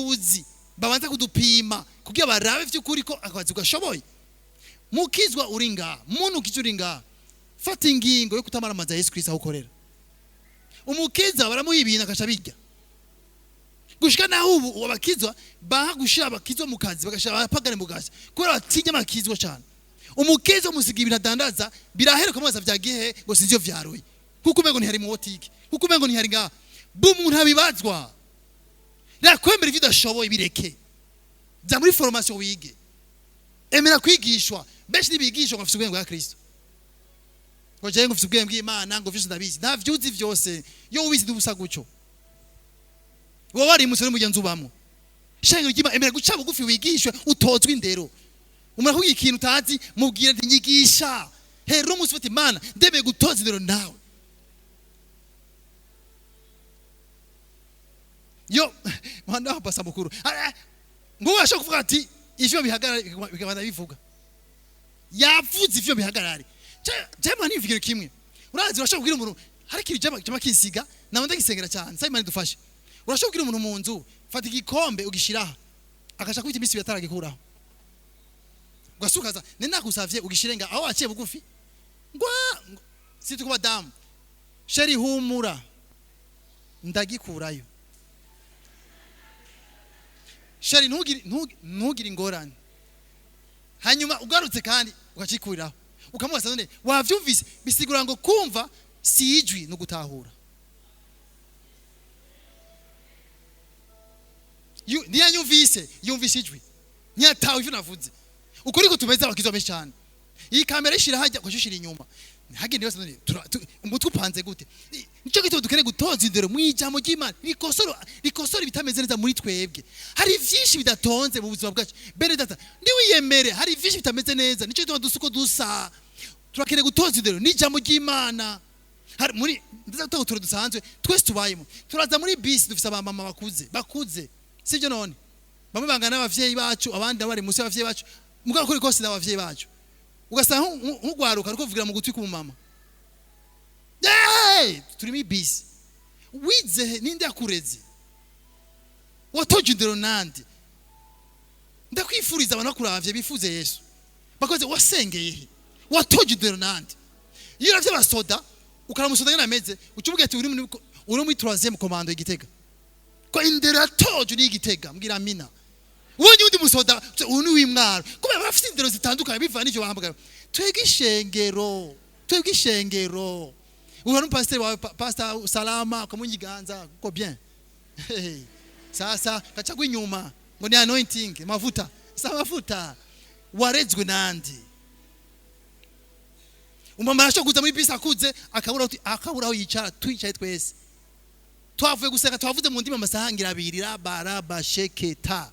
buzi babanza kudupima kugira barabe vy'ukuri ko akazi gashoboye. Mukizwa uri ngaha, muntu ukizwa uri ngaha, fata ingingo yo kutamaramaza Yesu Kristo aho ukorera. Umukiza baramuha ibintu akaca bijya gushika naho ubu abakizwa baha gushira abakizwa mu kazi, bagashira abapagani mu kazi kubera batinya abakizwa cyane. Umukiza umusiga ibintu adandaza, biraheruka mubaza vyagiye ngo sinzi iyo vyaroye, kuko umengo ntihari mu botike, kuko umengo ntihari ngaha. Umuntu abibazwa rakwemera ivyo udashoboye, bireke, jya muri formation wige, emera kwigishwa. Benshi ntibigishwa ngo bafise ubwenge bwa Kristo, ngo jewe ngo mfise ubwenge bw'Imana, ngo vyose ndabizi. Nta vyuzi vyose. Iyo ubizi ntubusa gutyo, wowe warimutse n'umugenzi ubamwo. Shengero ry'Imana, emera guca bugufi, wigishwe, utozwe indero. Umuntu akubwiye ikintu utazi, mubwire nti: "Nyigisha." Hera umunsi ufite Imana, ndemeye gutoza indero nawe. Yo mwana wa pasa mukuru ngo ashobora kuvuga ati ivyo bihagarare, bikabana bivuga, yavuze ivyo bihagarare. Jema nivugire kimwe, urazi urashobora kubwira umuntu hari ikintu jema jema kinsiga nawe ndagisengera cyane. Sasa Imana idufashe. Urashobora kubwira umuntu mu nzu: "Fata igikombe ugishiraha," akaca kwita iminsi ibiri ataragikuraho. Ugasukaza ni nakusavye ugishire nga aho waciye bugufi ngwa si tukuba damu chéri, humura, ndagikurayo. Chéri, ntugire ingorane. Hanyuma ugarutse kandi ugacikuriraho, ukamubaza: "None wavyumvise?" Bisigura ngo kumva si ijwi no gutahura. Ntiyanyumvise, yumvise ijwi, ntiyatawe ivyo navuze. Uko niko tumeze abakizwa benshi cyane. Iyi kamera ishira hajya ukashishira inyuma, hagende yose. None umutwe upanze gute? Nico gituma dukeneye gutoza indero mu ijambo ry'Imana, rikosora ibitameze neza muri twebwe. Hari vyinshi bidatonze mu buzima bwacu, bene data, ntiwiyemere. Hari vyinshi bitameze neza, nico gituma dusa uko dusa. Turakeneye gutoza indero n'ijambo ry'Imana. Hari muri ndaza gutanga utuntu dusanzwe twese tubayemo. Turaza muri bisi, dufise abamama bakuze bakuze, sibyo? None bamwe bangana n'abavyeyi bacu, abandi bari munsi y'abavyeyi bacu, mugabo kuri kose n'abavyeyi bacu. Ugasanga nk'ugwaruka ariko kuvugira mu gutwi k'umumama. Hey! Turi muri bisi, wize he? Ninde yakureze? Watoje indero nande? Ndakwifuriza abantu bakuravye bifuze Yesu bakoze. Wasengeye he? Watoje indero nande? Iyo uravye abasoda, ukaramusoda ngene ameze, uca uvuga ati uri muri troisième commando y'Igitega, ko indero yatoje uri Igitega. Mbwira amina. Ubonye undi musoda, uyu ni w'imwaro, kubera bafite indero zitandukanye bivana n'ivyo bahamagara. Twebwe ishengero, uhura n'umupasiteri wawe, pastor Salama, ukamunyiganza kuko bien. Hey. Sasa kaca inyuma ngo ni anointing, mavuta sa mavuta. Warezwe nande? Umama arashobora kuza muri bisi akuze, akabura aho yicara. Twicaye twese, twavuye gusenga, twavuze mu ndimi amasaha ngira abiri, raba raba sheketa,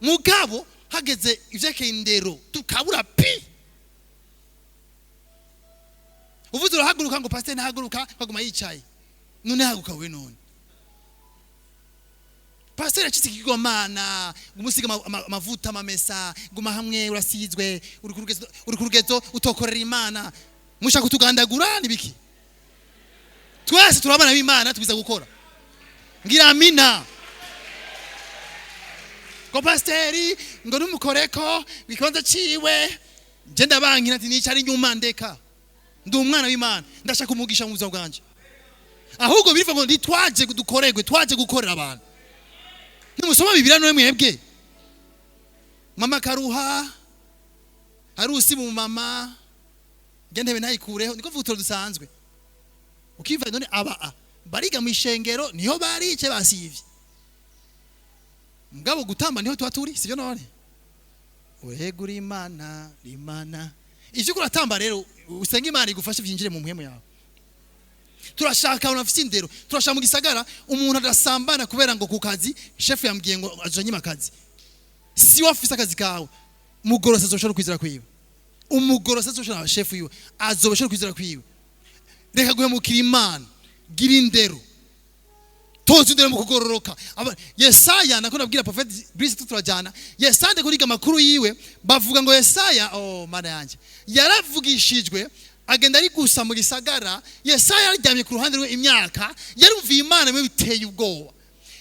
mugabo hageze ivyerekeye indero tukabura pi. Uvuze urahaguruka, ngo pasiteri ntahaguruka, akaguma yicaye. None haguruka we. None pasiteri yacitse ikigomana, umusiga amavuta, amamesa, guma hamwe urasizwe, uri ku rugezo utokorera Imana. Mushaka kutugandagura nibiki? Twese turabana b'Imana, tubiza gukora. Ngira amina. Ngo pasiteri ngo numukoreko ikibanza ciwe, nje ndabankira ati nicara inyuma, ndeka, ndi umwana w'Imana, ndashaka umugisha mu buzima bwanje. Ahubwo bivuga ngo ntitwaje dukoregwe, twaje gukorera abantu. Nimusoma Bibiliya none mwebwe, mama karuha harusi mu mama njye ntebe ntayikureho, niko mvuga utuntu dusanzwe. Ukiva none aba bariga mu ishengero niho barice basivye, mugabo gutamba niho tuba turi, sibyo? None uhegura Imana Imana ivyo kuratamba rero, usenga Imana igufashe vyinjire mu mpwemu yawe. Turashaka abantu bafite indero. Turashaka mu gisagara umuntu adasambana kubera ngo ku kazi chef yambwiye ngo azonyima akazi. Si wafise akazi kawe, mugorose azoshobora kwizera kwiwe, umugorose azoshobora, chef wiwe azoshobora kwizera kwiwe. Reka guhemukira Imana, gira indero. Toza indero mu kugororoka. Yesaya, nako nabwira Prophet Brice turajana. Yesaya, ndiko amakuru yiwe, bavuga ngo Yesaya, oh Mana yanje, yaravugishijwe agenda ari gusa mu gisagara. Yesaya yaryamye ku ruhande rwe imyaka, yarumviye Imana imwe biteye ubwoba.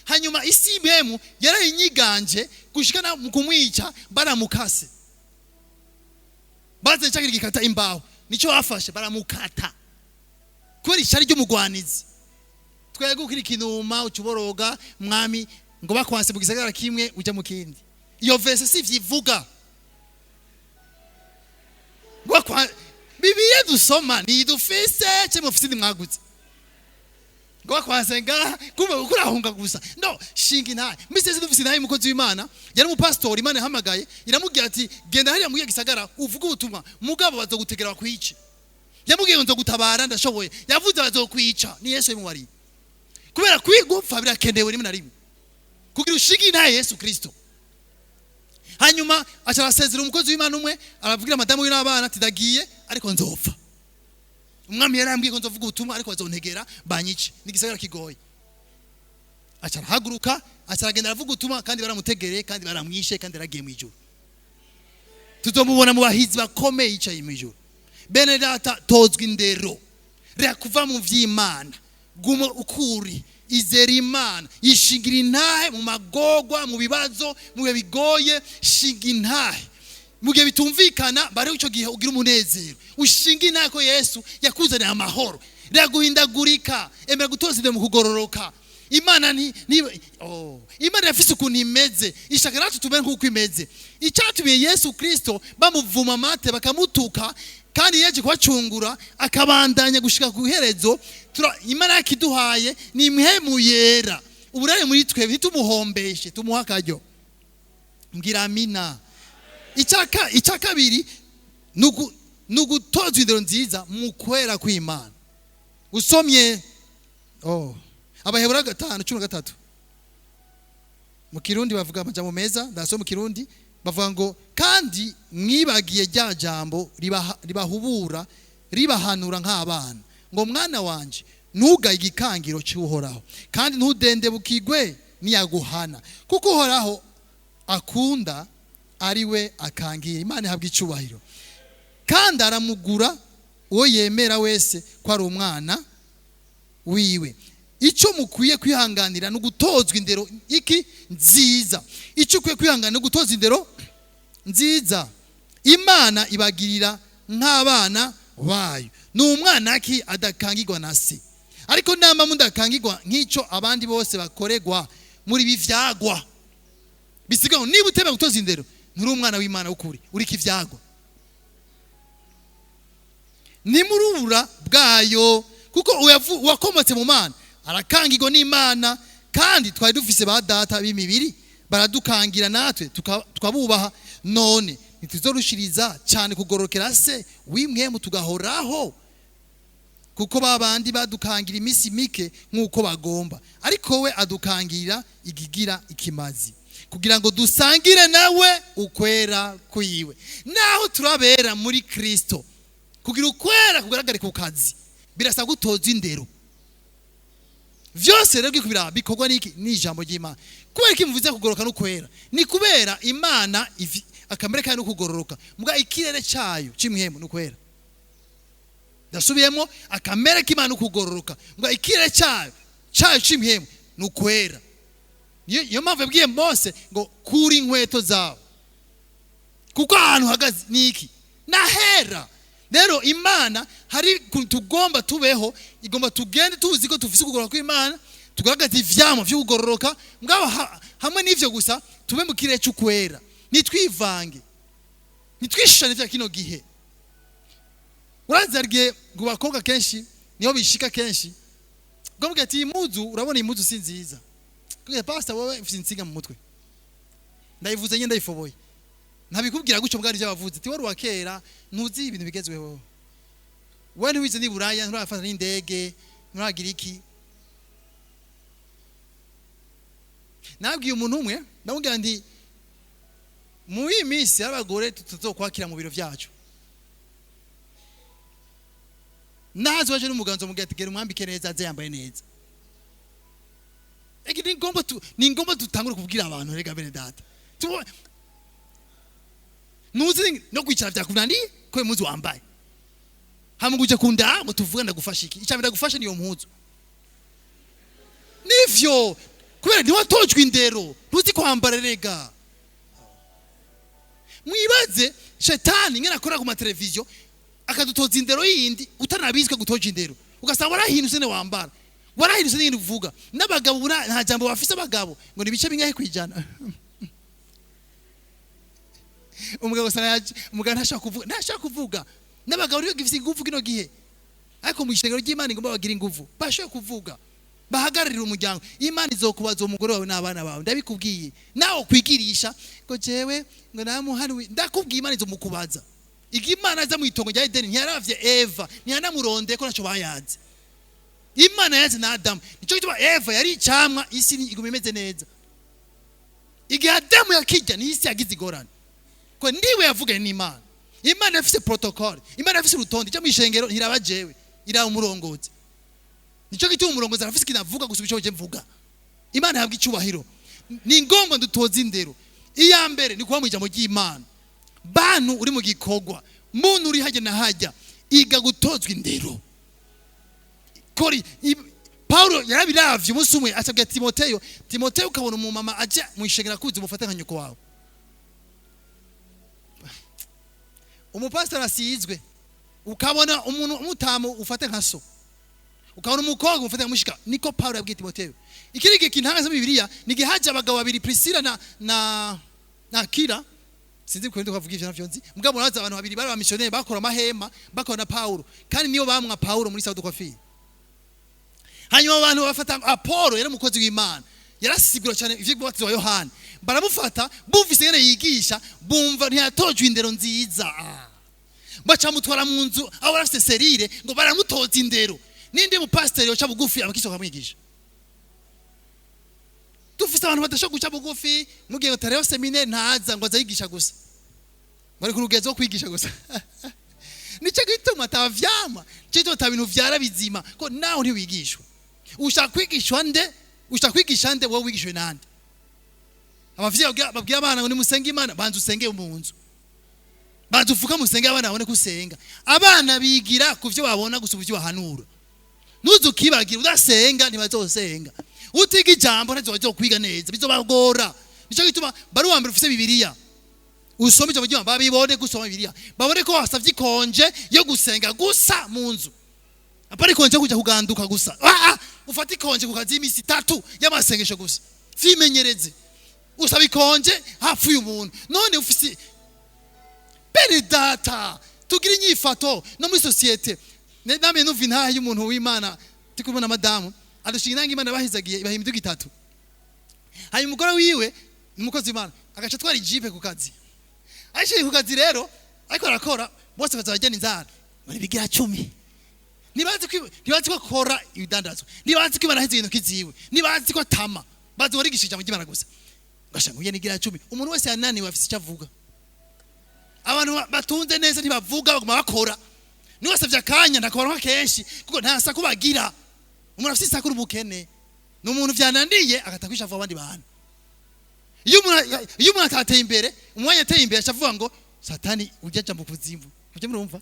Hanyuma isi y'imhemu yarayinyiganje gushika mu kumwica. Baramukase, bazanye cya gikata imbaho, nicyo bafashe baramukata kubera ishyari ry'umugwanizi. Twebwe ukiri kinuma ucuboroga, mwami ngo bakwanse mu gisagara kimwe ujya mu kindi. Iyo verse si vyivuga ngo Bibiliya dusoma ni dufise cye mufise mwaguze ngo bakwanse ngaha, kumbe uko urahunga gusa. No shinga intahe mbese dufise intahe. Umukozi w'Imana yari umupasitori, Imana yahamagaye iramubwira ati: "Genda hariya muri gisagara uvuge ubutumwa, mugabo bazogutegera bakwice." Yamubwiye ngo: "Nzogutabara, ndashoboye." Yavuze bazokwica, ni Yesu yamubariye. Kubera kwigupfa birakenewe rimwe na rimwe kugira ushinge intahe Yesu Kristo. Hanyuma aca arasezera umukozi w'Imana umwe, aravugira madamu we n'abana ati: "Ndagiye ariko nzopfa. Umwami yarambwiye ko nzovuga ubutumwa, ariko bazontegera banyice, n'igisagara kigoye." Aca arahaguruka, aca aragenda, aravuga ubutumwa, kandi baramutegereye, kandi baramwishe, kandi yaragiye mu ijuru. Tuzomubona mu bahizi bakomeye yicaye mu ijuru. Bene data, tozwa indero. Reka kuva mu vy'Imana, guma ukuri, izera Imana, yishingira intahe mu magogwa, mu bibazo, mu bihe bigoye. Shinga intahe mu gihe bitumvikana, bari icyo gihe ugira umunezero. Ushinga intahe ko Yesu yakuzaniye amahoro. Reka guhindagurika, emera gutoza indero mu kugororoka. Imana ni oh, Imana irafise ukuntu imeze, ishaka natwe tumere nk'uko imeze. Icyatumye Yesu Kristo bamuvuma amate, bakamutuka, kandi yaje kubacungura, akabandanya gushika ku iherezo. Imana yakiduhaye ni impwemu yera uburare muri twe, ntitumuhombeshe, tumuha akaryo. Mbwira amina. Icya kabiri ni ugutozwa indero nziza mu kwera kw'Imana. Usomye, oh, Abaheburayo 5:13 mu Kirundi bavuga amajambo meza. Ndasoma mu Kirundi, bavuga ngo: "Kandi mwibagiye rya jambo ribahubura, ribahanura nk'abana, ngo: 'Mwana wanje, ntugaye igikangiro cy'Uhoraho, kandi ntudendebukigwe niyaguhana, kuko Uhoraho akunda ari we akangira.'" Imana ihabwa icubahiro. "Kandi aramugura uwo yemera wese ko ari umwana wiwe." Icyo mukwiye kwihanganira ni ugutozwa indero iki? Nziza. Icyo ukwiye kwihanganira ni ugutoza indero nziza. Imana ibagirira nk'abana bayo. Ni umwana ki adakangirwa na se? Ariko namba mudakangirwa nk'icyo abandi bose bakoregwa, muri bivyagwa. Bisigaho niba utemera gutoza indero, nturi umwana w'Imana w'ukuri, uriko ivyagwa. Ni murubura bwayo, kuko uwakomotse mu Mana arakangirwa n'Imana. Kandi twari dufise ba data b'imibiri, baradukangira, natwe tukabubaha. None ntituzorushiriza cyane kugororokera se w'impwemu tugahoraho? Kuko ba bandi badukangira iminsi mike nk'uko bagomba, ariko we adukangira igigira ikimazi, kugira ngo dusangire nawe ukwera kwiwe. Naho turabera muri Kristo, kugira ukwera kugaragare ku kazi birasaba gutoza indero. Vyose rero bikubira bikorwa n'iki? Ni ijambo ry'Imana. Kubera iki mvuze kugoroka no kwera? Ni kubera Imana akamere kayo no kugororoka, muga ikirere cyayo c'imhemu no kwera. Ndasubiyemo: akamere k'Imana no kugororoka, muga ikirere cyayo c'imhemu no kwera. Niyo mpamvu yabwiye Mose ngo: "Kura inkweto zawe, kuko ahantu uhagaze ni iki? Nahera." Rero Imana hari ukuntu tugomba tubeho, igomba tugende tuzi ko tufise ukugororoka kw'Imana, tugaragaza ivyamwa vyo kugororoka. Mugabo hamwe n'ivyo gusa, tube mu kirere c'ukwera, nitwivange, nitwishane vya kino gihe. Urazi hari igihe ngo bakobwa kenshi niho bishika kenshi, ngo ati: "Iyi muzu, urabona iyi muzu si nziza." Kugira pastor, wowe ufite insinga mu mutwe. Ndayivuze nyine, ndayifoboye, ntabikubwira gutyo bwari ibyo ati: "Wari uwa kera, ntuzi ibintu bigezweho. Wowe ntiwize ni Buraya, nturafata n'indege, nturagira iki." Nabwiye umuntu umwe, ndamubwira nti: "Muri iyi minsi y'abagore tutazokwakira mu biro byacu." Nazi waje n'umuganzo, mubwira ati: "Gera umwambike neza, aze yambaye neza." Ege ni ngombwa dutangure kubwira abantu. Rega bene data, nuzi no kwicara vyakunaniye ko impuzu wambaye, hama uje kunda ngo tuvuge ndagufasha iki? Icya mbere ndagufasha niyo mpuzu. Nivyo, kubera ntiwatojwe indero, ntuzi kwambara. Rega mwibaze shetani ngene akora ku mateleviziyo, akadutoza indero yindi utanabizwe gutoja indero, ugasanga warahindutse ne wambara, warahindutse n'ibintu uvuga. N'abagabo ubu nta jambo bafise. Abagabo ngo ni ibice bingahe kwijana? Umugabo usanga umugabo ntashaka kuvuga, ntashaka kuvuga. N'abagabo niyo gifise ingufu kino gihe, ariko mu ishengero ry'Imana ingomba bagira ingufu, bashoboye kuvuga, bahagararira umuryango. Imana izokubaza umugore wawe n'abana bawe, ndabikubwiye. Nawe kwigirisha ngo jewe ngo namuhanuwe, ndakubwiye, Imana izomukubaza. Igihe Imana aza mu itongo rya Edeni, ntiyaravye Eva, ntiyanamuronde ko ntacyo bayaze. Imana yaze na Adamu. Nicyo gituma Eva yari icamwa, isi iguma imeze neza. Igihe Adamu yakirya, ni isi yagize igorane, ko niwe yavuganye n'Imana. Imana ifise protocole, Imana ifise urutonde. Icyo mu ishengero ntiraba jewe, iraba umurongozi. Nicyo gituma umurongozi arafise ikintu avuga gusa icyo je mvuga. Imana ihabwa icyubahiro. Ni ngombwa dutoze indero. Iya mbere ni kuba mu ijambo ry'Imana. Bantu uri mu gikorwa, muntu uri hajya na hajya, iga gutozwa indero. Kori Paulo yarabiravye umunsi umwe, asabwa Timoteyo: "Timoteyo, ukabona umumama aja mu ishengero akuzi, umufate nka nyoko wawe." Umupasiteri asizwe, ukabona umuntu umutamu, ufate nka so. Ukabona umukobwa, umufate nka mushika. Niko Paulo yabwiye Timoteyo. Ikindi gihe kintangaza muri Bibiliya ni igihe haje abagabo babiri, Priscilla na Akila. Sinzi ko kavuga ivyo navyo nzi, mugabo murazi abantu babiri bari abamisiyoneri, bakora amahema, bakora na Paulo, kandi niyo bamwa Paulo muri South Coffee. Hanyuma abantu bafata Apollo, yari umukozi w'Imana, yarasigura cyane ivy'umubatizo wa Yohana. Baramufata, bumvise ingene yigisha, bumva ntiyatojwe indero nziza, baca mutwara mu nzu aho barafise cellule, ngo baramutoza indero. Ninde mupasiteri yoca bugufi abakristo bakamwigisha? Dufise abantu badashobora guca bugufi. Mugihe batareho séminaire, ntaza ngo aza yigisha gusa, bari ku rugezo rwo kwigisha gusa. Nicyo gituma atavyama, nicyo gituma ata bintu vyara bizima, ko nawe ntiwigishwa. Ushaka kwigishwa nde? Ushaka kwigisha nde? Wowe wigishwe nande? Abavyeyi babwira abana ngo nimusenge Imana, banza usenge mu nzu, banza ufuka musenge, abana babone ko usenga. Abana bigira ku vyo babona gusa ivyo bahanura. Nuze ukibagira, udasenga ntibazosenga, utiga ijambo ntazo bazokwiga neza, bizobagora. Nicyo gituma bari uwa mbere ufise Bibiliya, usome ijambo ry'Imana, babibone gusoma Bibiliya, babone ko wasavye ikonje yo gusenga gusa mu nzu, apari ikonje yo kuja kuganduka gusa. Ufate ikonje ku kazi y'imisi 3 y'amasengesho gusa. Vyimenyereze, usaba ikonje hapfuye umuntu. None ufise bene data, tugira inyifato no muri sosiyete. Namwe numva intahe y'umuntu w'Imana turi kumwe na madamu, adushinga intange. Imana bahizagiye, ibaha imiduga itatu. Hanyuma umugore wiwe ni umukozi w'Imana, agaca atwara ijipe ku kazi. Ayishyize ku kazi rero, ariko arakora, bose baza bagena inzara muri bigira 10. Ntibazi ko akora ibidandazwa, ntibazi ko Imana aheze intoki ziwe, ntibazi ko atama, bazi warigisha ijambo ry'Imana gusa. Ugasanga uye nigira 10. Umuntu wese yananiwe afise icyo avuga. Abantu batunze neza ntibavuga, baguma bakora. Niwe wasavye akanya ntakoronka kenshi, kuko nta saku bagira. Umuntu afise isaku n'ubukene ni umuntu vyananiye agatakwisha avuga abandi bantu. Iyo umuntu atateye imbere, umwanya ateye imbere aca avuga ngo Satani ujya aja mu kuzimu. Mujye murumva,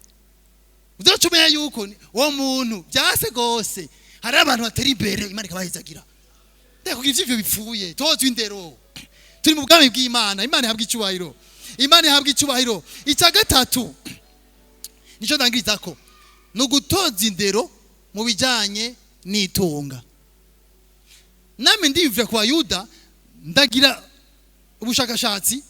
uzoca umenya yuko uwo muntu byase gose. Hari abantu batera imbere, Imana ikabahezagira. Ndakubwira ivyo bipfuye. Tozwe indero, turi mu bwami bw'Imana. Imana ihabwa icyubahiro, Imana ihabwa icyubahiro. Icya gatatu nicyo ndangiriza ko ni ugutoza indero mu bijyanye n'itunga. Namwe ndiyumvira ku Bayuda, ndagira ubushakashatsi,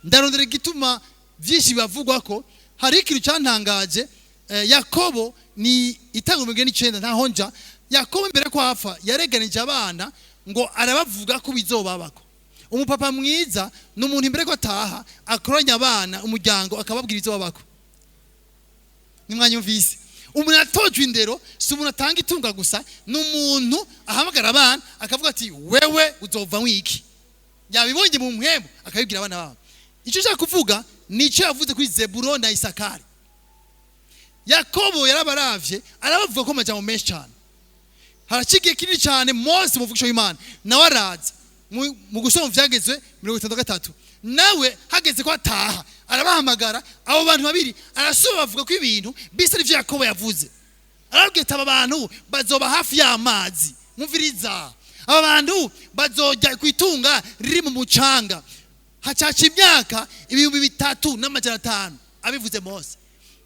ndarondera igituma byinshi bivugwa ko hari ikintu cyantangaje. Yakobo ni itanga 49, ntaho nja. Yakobo mbere ko apfa yareganije abana ngo arabavuga ko bizobabako. Umupapa mwiza ni umuntu imbere ko ataha akoranya abana, umuryango, akababwira izobabako. Nimwanyumvise, umuntu atojwe indero si umuntu atanga itunga gusa, ni umuntu ahamagara abana akavuga ati: "Wewe uzova wiki." Yabibonye mu mpwemu, akabibwira abana babo. Icyo ushaka kuvuga ni icyo yavuze kuri Zeburo na Isakari. Yakobo yarabaravye, arabavuga ko amajambo menshi cyane. Haracigiye kinini cyane Mose umuvugisho w'Imana nawe araza mu gusoma vyagezwe 63, nawe hageze ko ataha arabahamagara abo bantu babiri, arasuba bavuga ko ibintu bisa n'ivyo Yakobo yavuze. Arababwira ati aba bantu bazoba hafi y'amazi, mumviriza, aba bantu bazojya kwitunga riri mu mucanga. Hacaca imyaka 3500 abivuze Mose.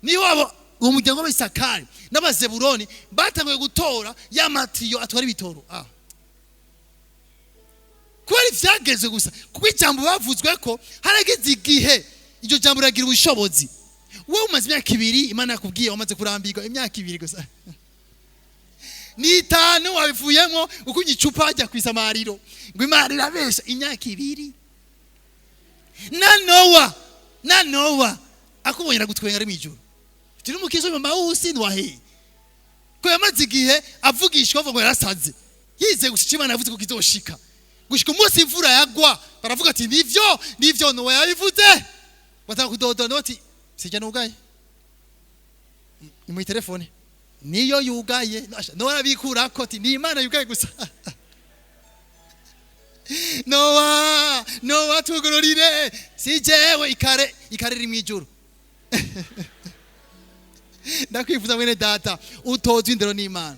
Niho abo uwo muryango w'Abisakari n'Abazeburoni batanguye gutora ya matiyo atwara ibitoro. Kubera ivyageze gusa, kuko ijambo bavuzwe ko harageze igihe iryo jambo riragira ubushobozi. Wowe umaze imyaka 2 Imana yakubwiye, wamaze kurambirwa imyaka 2 gusa, ni 5 wabivuyemo ukunya icupa hajya kwisamariro ngo Imana irabesha. Imyaka 2 na Nowa akubonye aragutwenga ari mwijuru, turi mu kizo mama usi nwahe ko yamaze igihe avugishwa avuga ngo yarasaze, yize gushika Imana yavuze ko kizoshika. Gushika umunsi imvura yagwa baravuga ati nivyo Nowa yabivuze. Bataka kudodora Nowa ati sijya nugaye ni mu telefone niyo yugaye. Nowa arabikura ko ati ni Imana yugaye gusa. Nowa tugororire si jewe ikare riri mwijuru. Ndakwifuza mwene data utozwe indero n'Imana.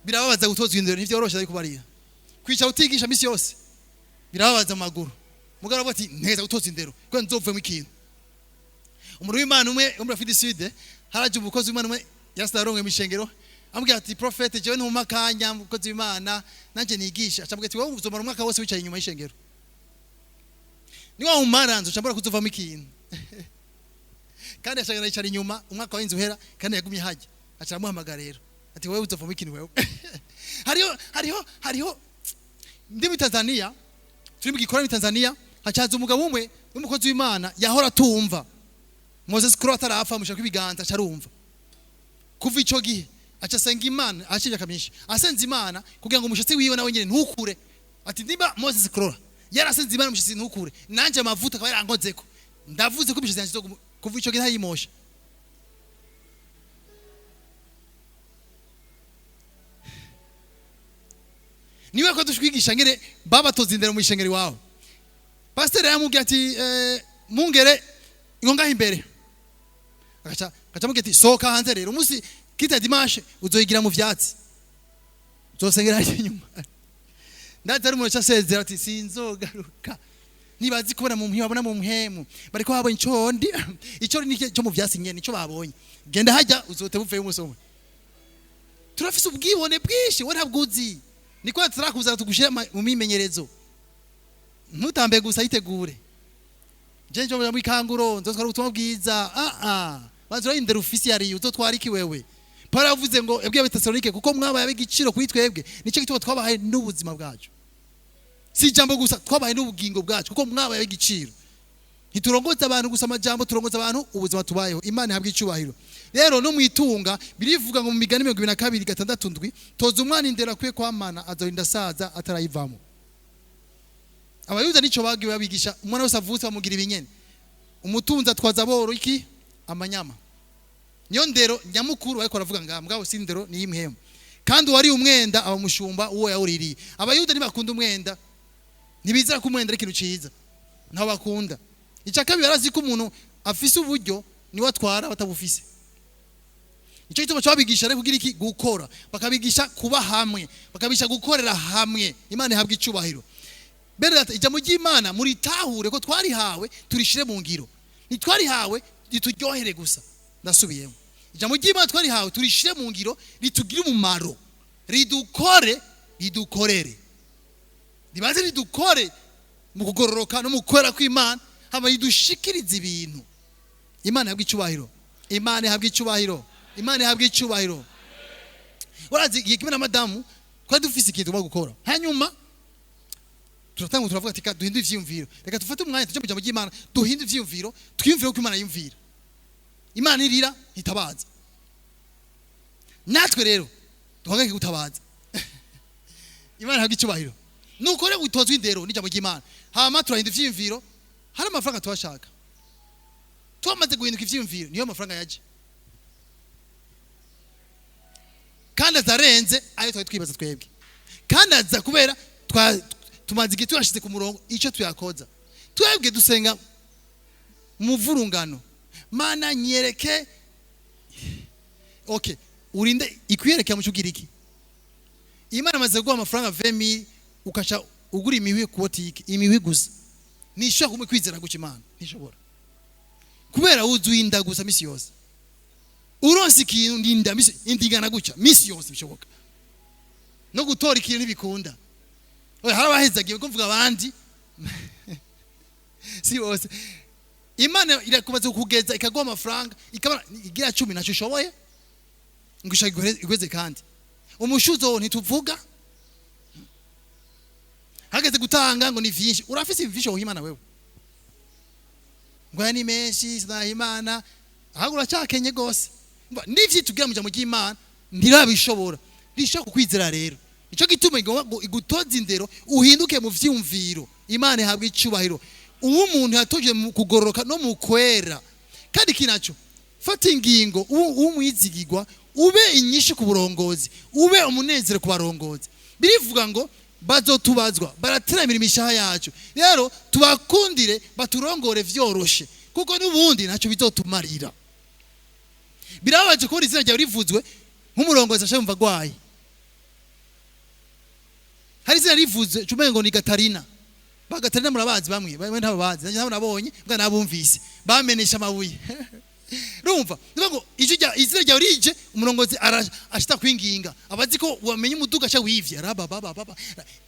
Birababaza gutozwa indero, ntivyoroshe ariko bariya kwicara utigisha misi yose birababaza amaguru. Mugabo ati nteza gutozwa indero kuko nzovemo ikintu. Umuntu w'Imana umwe wo muri Afrique du Sud haraje umukozi w'Imana umwe yasidaronke mishengero, amubwira ati prophète jewe ntuma kanya umukozi w'Imana nanje nigisha. Acamubwira ati wowe uzomara umwaka wose wicaye inyuma y'ishengero, niwa umara nzo cambura kuzovamo ikintu. Kandi ashaka yicara inyuma umwaka w'inzu uhera, kandi yagumye hajya aca amuhamagara rero ati wowe uzovamo ikintu wewe. Hariho ndi muri Tanzania, turi mu gikorwa muri Tanzania, hacaza umugabo umwe w'umukozi w'Imana yahora atumva. Moses Kuro atarapfa amushaka ibiganza acarumva. Kuva ico gihe aca asenga Imana, aca imyaka myinshi asenze Imana kugira ngo umushatsi wiwe nawe nyene ntukure. Ati niba Moses Kuro yarasenze Imana umushatsi ntukure, nanje amavuta akaba yarankozeko, ndavuze ko imishatsi yanje kuva ico gihe ntayimosha. Niwe ko dushwigisha ngere babatoza indero mu ishengero iwawe. Pastor yamubwiye ati mungere ngo ngaho imbere. Agaca amubwira ati sohoka hanze rero umunsi kita dimanche uzoyigira mu vyatsi, uzosengera hariya inyuma. Ndazi ari umuntu asezera ati sinzogaruka. Nibazi kubona mu mpemu, babona mu mpemu bariko babonye icondi, ico ni cyo mu vyatsi nyene nico babonye. Genda hajya uzote buveyo umunsi umwe. Turafise ubwibone bwinshi we ntabwuzi. Niko turakuzana tugushira mu mimenyerezo. Ntutambe gusa yitegure. Je njo muri kanguro nzotwara ubutumwa bwiza. Banzura indero ufisi yari uzotwara iki wewe? Paul yavuze ngo yabwiye Abatesalonike kuko mwabaye ab'igiciro kuri twebwe, nico gituma twabahaye n'ubuzima bwacu. Si ijambo gusa, twabahaye n'ubugingo bwacu kuko mwabaye ab'igiciro. Ntiturongoza abantu gusa amajambo, turongoza abantu ubuzima tubayeho. Imana ihabwe icyubahiro. Rero no mwitunga birivuga ngo mu migani 22:6 toza umwana indero akwiye kwamana azorinda asaza atarayivamo. Abayuda nico bagiye babigisha, umwana wese avutse bamugira ibinyene. Umutunzi atwaza aboro iki amanyama. Niyo ndero nyamukuru ariko aravuga nga mugabo si ndero ni imhemu. Kandi wari umwenda abamushumba uwo yawuririye. Abayuda ntibakunda umwenda, ntibizera ko umwenda ari ikintu ciza, ntaho bakunda. Icya kabiri barazi ko umuntu afise uburyo niwe atwara batabufise. Icyo gituma cyabigisha rero kugira iki gukora, bakabigisha kuba hamwe, bakabigisha gukorera hamwe. Imana ihabwe icubahiro. Bene data, ijambo ry'Imana muritahure ko twarihawe turishire mu ngiro. Ntitwarihawe rituryohere gusa. Ndasubiyemo. Ijambo ry'Imana twarihawe turishire mu ngiro, ritugire umumaro, ridukore, ridukorere. Ribanze ridukore mu kugororoka no mu kwera kw'Imana, hama ridushikirize ibintu. Imana ihabwe icubahiro. Imana ihabwe icubahiro. Imana ihabwe icubahiro. Urazi igihe kimwe na madamu twari dufise ikintu tugomba gukora. Hanyuma turatanga turavuga ati duhindure ivyiyumviro. Reka dufate umwanya tuje mu ijambo ry'Imana, duhindure ivyiyumviro, twiyumvire uko Imana yumvira. Imana irira ntitabaza. Natwe rero duhagarike gutabaza. Imana ihabwe icubahiro. Nuko rero utozwe indero n'ijambo ry'Imana. Hama turahindura ivyiyumviro, hari amafaranga twashaka. Twamaze guhinduka ivyiyumviro, niyo amafaranga yaje. Kandi aza arenze ayo twari twibaza twebwe, kandi aza kubera tumaze igihe tuyashize ku murongo icyo tuyakoza. Twebwe dusenga muvurungano: "Mana, nyereke." Okay, urinde ikwiyereke mu cyugira iki? Imana amaze guha amafaranga 20,000, ukaca ugura imihwi ku botike, imihwi gusa. Nishobora kumukwizera guca Imana ntishobora, kubera wuzuye inda gusa misi yose. Uronse ikintu, ndinda misi indigana guca misi yose, bishoboka no gutora ikintu ntibikunda. Oya, hari abahezagiye ko mvuga, abandi si bose. Imana irakubaza kugeza ikaguha amafaranga, ikaba igira 10, ntacyo ushoboye ngo ishaka igweze. Kandi umushuzo wo ntituvuga, hageze gutanga ngo ni vyinshi. Urafise vyinshi woha Imana wewe? Ngo aya ni menshi, sinaha Imana. Ahubwo uracyakenye gose. N'ivyo tugira mu jambo ry'Imana ntirabishobora, rishobora kukwizera. Rero nico gituma igomba ngo igutoze indero, uhinduke mu vyumviro. Imana ihabwa icubahiro. Uwo umuntu yatoje mu kugororoka no mu kwera. Kandi iki naco, fata ingingo umwizigirwa, ube inyishu ku burongozi, ube umunezero ku barongozi. Birivuga ngo bazotubazwa, barateramira imishaha yacu. Rero tubakundire baturongore vyoroshe, kuko n'ubundi ntacyo bizotumarira. Birababaje kubona izina ryawe rivuzwe nk'umurongozi ashaka yumva agwaye. Hari izina rivuze cumengo ngo ni Gatarina. Ba Gatarina murabazi? Bamwe bamwe ntababazi, nanjye ntabwo nabonye mbwa nabumvise bamenesha amabuye. Urumva, niyo ngo ijwi rya izina ryawe rije, umurongozi ashita kwinginga, abazi ko wamenye umuduga aca wivye araba baba baba.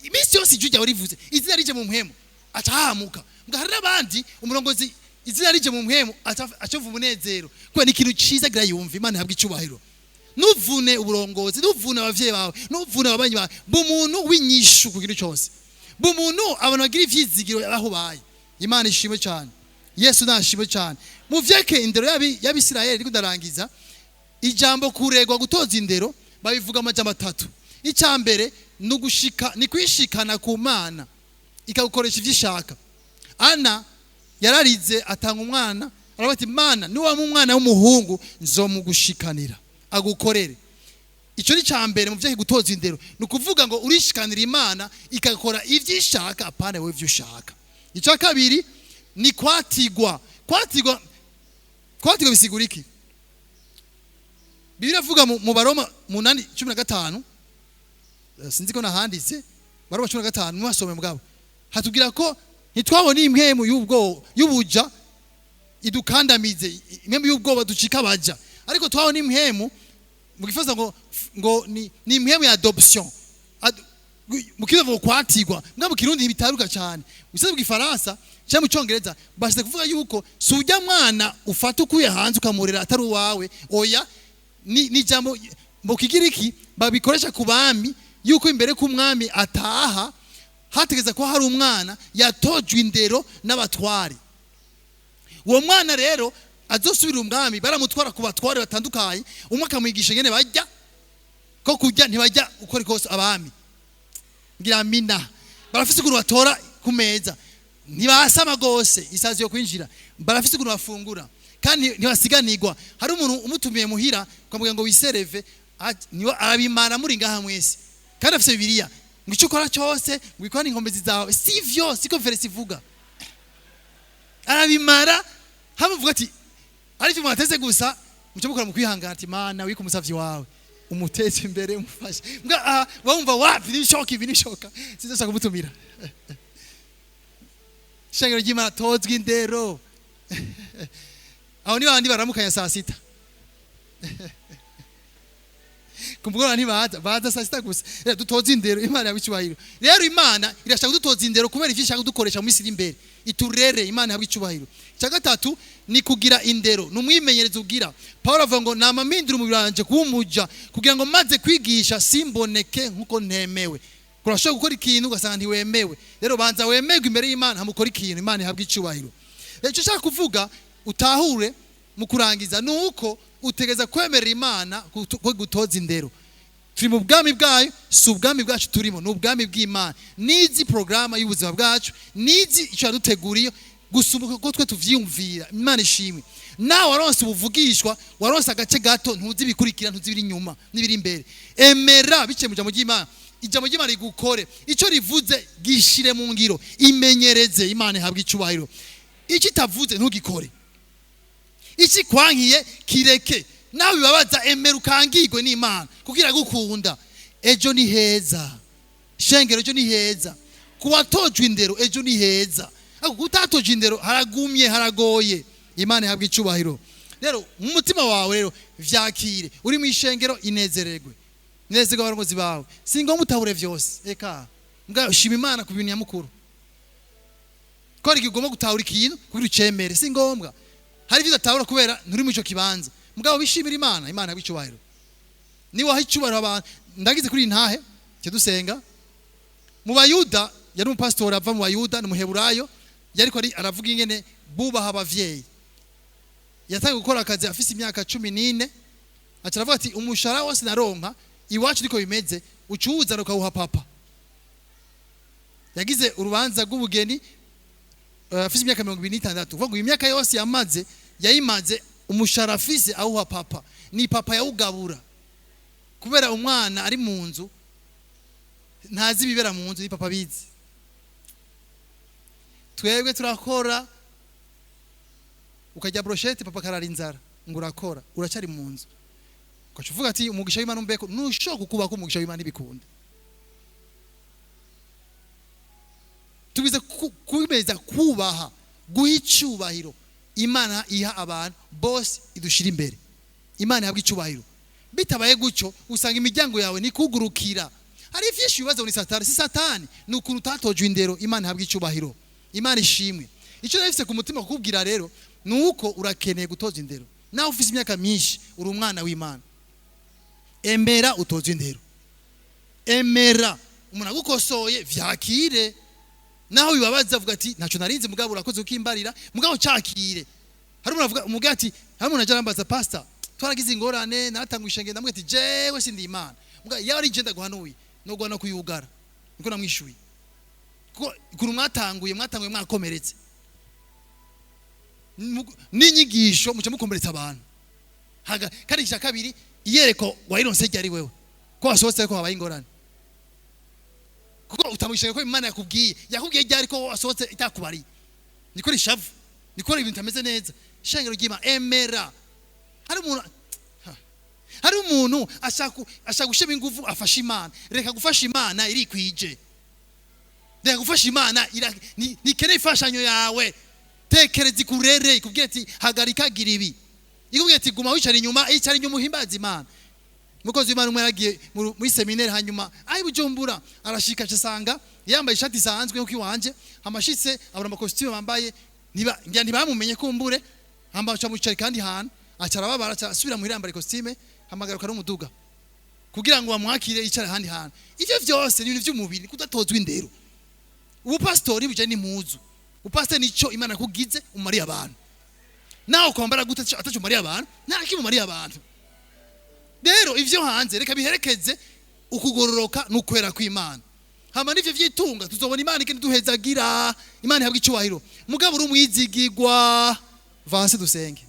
Iminsi yose ijwi ryawe rivuze, izina rije mu mpwemu, aca hahamuka. Mbwa hari n'abandi umurongozi izina rije mu mpwemu aca umunezero, kubera ni ikintu ciza agira yumva. Imana ihabwa icubahiro. Nuvune uburongozi, nuvune abavyeyi bawe, nuvune ababanyi bawe, bumuntu w'inyishu ku kintu cyose, bumuntu abantu bagira ivyizigiro aho baye. Imana ishimwe cyane, Yesu nashimwe cyane. Mu vyeke indero y'Abisirayeli, ariko ndarangiza, ijambo kuregwa, gutoza indero, babivuga amajambo atatu. Icya mbere ni ugushika, ni kwishikana ku Mana ikagukoresha ivyo ishaka. Ana yararize, atanga umwana, aravuga ati: "Mana, niwampa umwana w'umuhungu nzomugushikanira agukorere." Icyo ni cya mbere mu byo gutoza indero, ni ukuvuga ngo urishikanira Imana ikakora ibyo ishaka, apana wowe ibyo ushaka. Icya kabiri ni kwatigwa. Kwatigwa, kwatigwa bisigura iki? Bibiliya iravuga mu Baroma 8:15, sinzi ko nahanditse Baroma 15, mwasome. Mugabo hatubwira ko ntitwabona impwemu y'ubwo y'ubuja idukandamize, impwemu y'ubwoba ducika abaja, ariko twabona impwemu mu gifaransa ngo ni impwemu ya adoption. Mu kirundi ngo kwatigwa, mbwa mu Kirundi ntibitaruka cyane. Usize mu Gifaransa cyangwa mu Cyongereza bashize kuvuga yuko si ujya mwana ufata ukuye hanze ukamurera atari uwawe. Oya, ni jambo mu Kigiriki babikoresha ku bami, yuko imbere k'umwami ataha hategeza ko hari umwana yatojwe indero n'abatware. Uwo mwana rero azosubira umwami, baramutwara ku batware batandukanye, umwe akamwigisha ingene bajya, ko kurya ntibajya uko ari kose. Abami ngira mina barafise ukuntu batora ku meza, ntibasama gose isazi yo kwinjira, barafise ukuntu bafungura kandi ntibasiganirwa. Hari umuntu umutumiye muhira ukamubwira ngo wisereve, niwe arabimara muri ngaha mwese, kandi afise Bibiliya ngo icyo ukora cyose ngo ikorane inkomezi zawe. Sivyo, siko verset ivuga. Arabimara hamuvuga ati aricyo mwateze gusa mucyo mukora mu kwihangana, ati: "Mana, wika umusavyi wawe, umuteze imbere, umufashe." Mbwa aha wumva wapi, nishoka ibi nishoka, sinzashaka kumutumira. Ishengero ry'Imana, tozwa indero. Aho ni babandi baramukanya saa sita, ku mugoroba ntibaza, baza saa sita gusa. Rero dutoze indero. Imana yawe icyubahiro. Rero Imana irashaka kudutoza indero kubera ivyo ishaka kudukoresha mu minsi iri imbere, iturere. Imana yawe icyubahiro. Icya gatatu ni kugira indero, ni umwimenyerezo ugira. Paul avuga ngo nama mpindura umubiri wanje kuba umuja, kugira ngo maze kwigisha simboneke nkuko ntemewe. Urashobora gukora ikintu ugasanga ntiwemewe. Rero banza wemerwe imbere y'Imana, hamukora ikintu. Imana ihabwa icyubahiro. Rero icyo nshaka kuvuga utahure mu kurangiza ni uko utegereza kwemerera Imana ko gutoza indero. Turi mu bwami bwayo, si ubwami bwacu turimo, ni ubwami bw'Imana. Nizi porogaramu y'ubuzima bwacu, nizi icyo yaduteguriye gusumba uko twe tuvyiyumvira. Imana ishimwe. Nawe waronse ubuvugishwa, waronse agace gato, ntuzi ibikurikira, ntuzi ibiri inyuma n'ibiri imbere. Emera biciye mu ijambo ry'Imana, ijambo ry'Imana rigukore icyo rivuze, gishire mu ngiro, imenyereze. Imana ihabwe icubahiro. Icyo itavuze ntugikore, icyo ikwankiye kireke. Nawe bibabaza, emera ukangirwe n'Imana kuko iragukunda. Ejo ni heza, shengero, ejo ni heza ku watojwe indero, ejo ni heza. Ariko utatojwe indero haragumye, haragoye. Imana ihabwe icubahiro. Rero mu mutima wawe rero vyakire, uri mu ishengero inezererwe, nezerwe abarongozi bawe. Si ngombwa utahure vyose, eka mbwa shima Imana ku bintu nyamukuru, ko hari igihe ugomba gutahura ikintu kugira ucemere. Si ngombwa, hari ibyo udatahura kubera nturi muri ico kibanza. Mugabo bishimira Imana, Imana ihabwe icubahiro. Niwaha icubahiro abantu. Ndagize kuri iyi ntahe cyo dusenga. Mu Bayuda yari umupasitori ava mu Bayuda, ni umuheburayo, yariko aravuga ingene bubaha abavyeyi. Yatangiye gukora akazi afise imyaka 14, aca aravuga ati umushahara wose naronka iwacu niko bimeze, ucuwuzana ukawuha papa. Yagize urubanza rw'ubugeni afise imyaka 26, kuvuga ngo imyaka yose yamaze yayimaze umushahara afise awuha papa, ni papa yawugabura, kubera umwana ari mu nzu ntazi ibibera mu nzu, ni papa bizi. Twebwe turakora, ukarya brochette, papa karara inzara, ngo urakora, uracari mu nzu, ugaca uvuga ati umugisha w'Imana umbeko. Ntushobora kukubaka umugisha w'Imana, ntibikunda. Tubize kumeza kubaha, guha icubahiro Imana iha abantu bose, idushira imbere. Imana ihabwa icubahiro. Bitabaye gutyo usanga imiryango yawe nikugurukira. Hari vyinshi bibazo ni Satani, si Satani, ni ukuntu utatojwe indero. Imana ihabwa icubahiro, Imana ishimwe. Icyo nafise ku mutima kukubwira rero ni uko urakeneye gutoza indero. Nawe ufise imyaka myinshi, uri umwana w'Imana, emera utoze indero, emera umuntu agukosoye vyakire, naho bibabaza avuga ati ntacyo narinzi, mugabo urakoze ukimbarira, mugabo cakire. Hari umuntu avuga umugabo ati, hari umuntu aje arambaza, pastor twaragize ingorane, naratanga ishenge, ndamubwira ati jewe sindi Imana, mugabo yaba ari je ndaguhanuye no guhana kuyugara, niko namwishuye, kuko ukuntu mwatanguye mwakomeretse n'inyigisho muca mukomeretsa abantu. Kandi icya kabiri, iyereko wayironse ryari wewe ko wasohotse ko habaye ingorane, kuko utamushaka ko Imana yakubwiye ryari ko wasohotse itakubariye. Niko rishavu, niko ibintu bitameze neza. Shengero ry'Imana, emera. Hari umuntu ashaka gushema ingufu afasha Imana. Reka gufasha Imana, irikwije. Reka gufasha Imana, nikeneye imfashanyo yawe. Tekereza ikurere, ikubwire ati hagarika, gira ibi, ikubwire ati guma wicara inyuma, icara inyuma uhimbaze Imana. Umukozi w'Imana umwe yaragiye muri seminaire, hanyuma ari Bujumbura, arashika asanga yambaye ishati isanzwe nkuko iwanje, amashitse abona amakositimu bambaye, ngira ntibamumenye kumbure, hamba aca mucari kandi hantu, aca arababara, aca asubira muhira yambaye ikositime, hamagaruka n'umuduga kugira ngo bamwakire yicara ahandi hantu. Ivyo vyose ni ibintu vy'umubiri, kudatozwa indero. Ubupasitori buje n'impuzu, upasitori nico Imana kugize umariye abantu. Nawe kwambara gute ataco umariye abantu, nta kimwe umariye abantu. Rero ivyo hanze reka biherekeze ukugororoka n'ukwera kw'Imana. Hama n'ivyo vyitunga tuzobona Imana igenda duhezagira. Imana ihabwa icubahiro. Mugabo uri umwizigigwa. Vanse dusenge.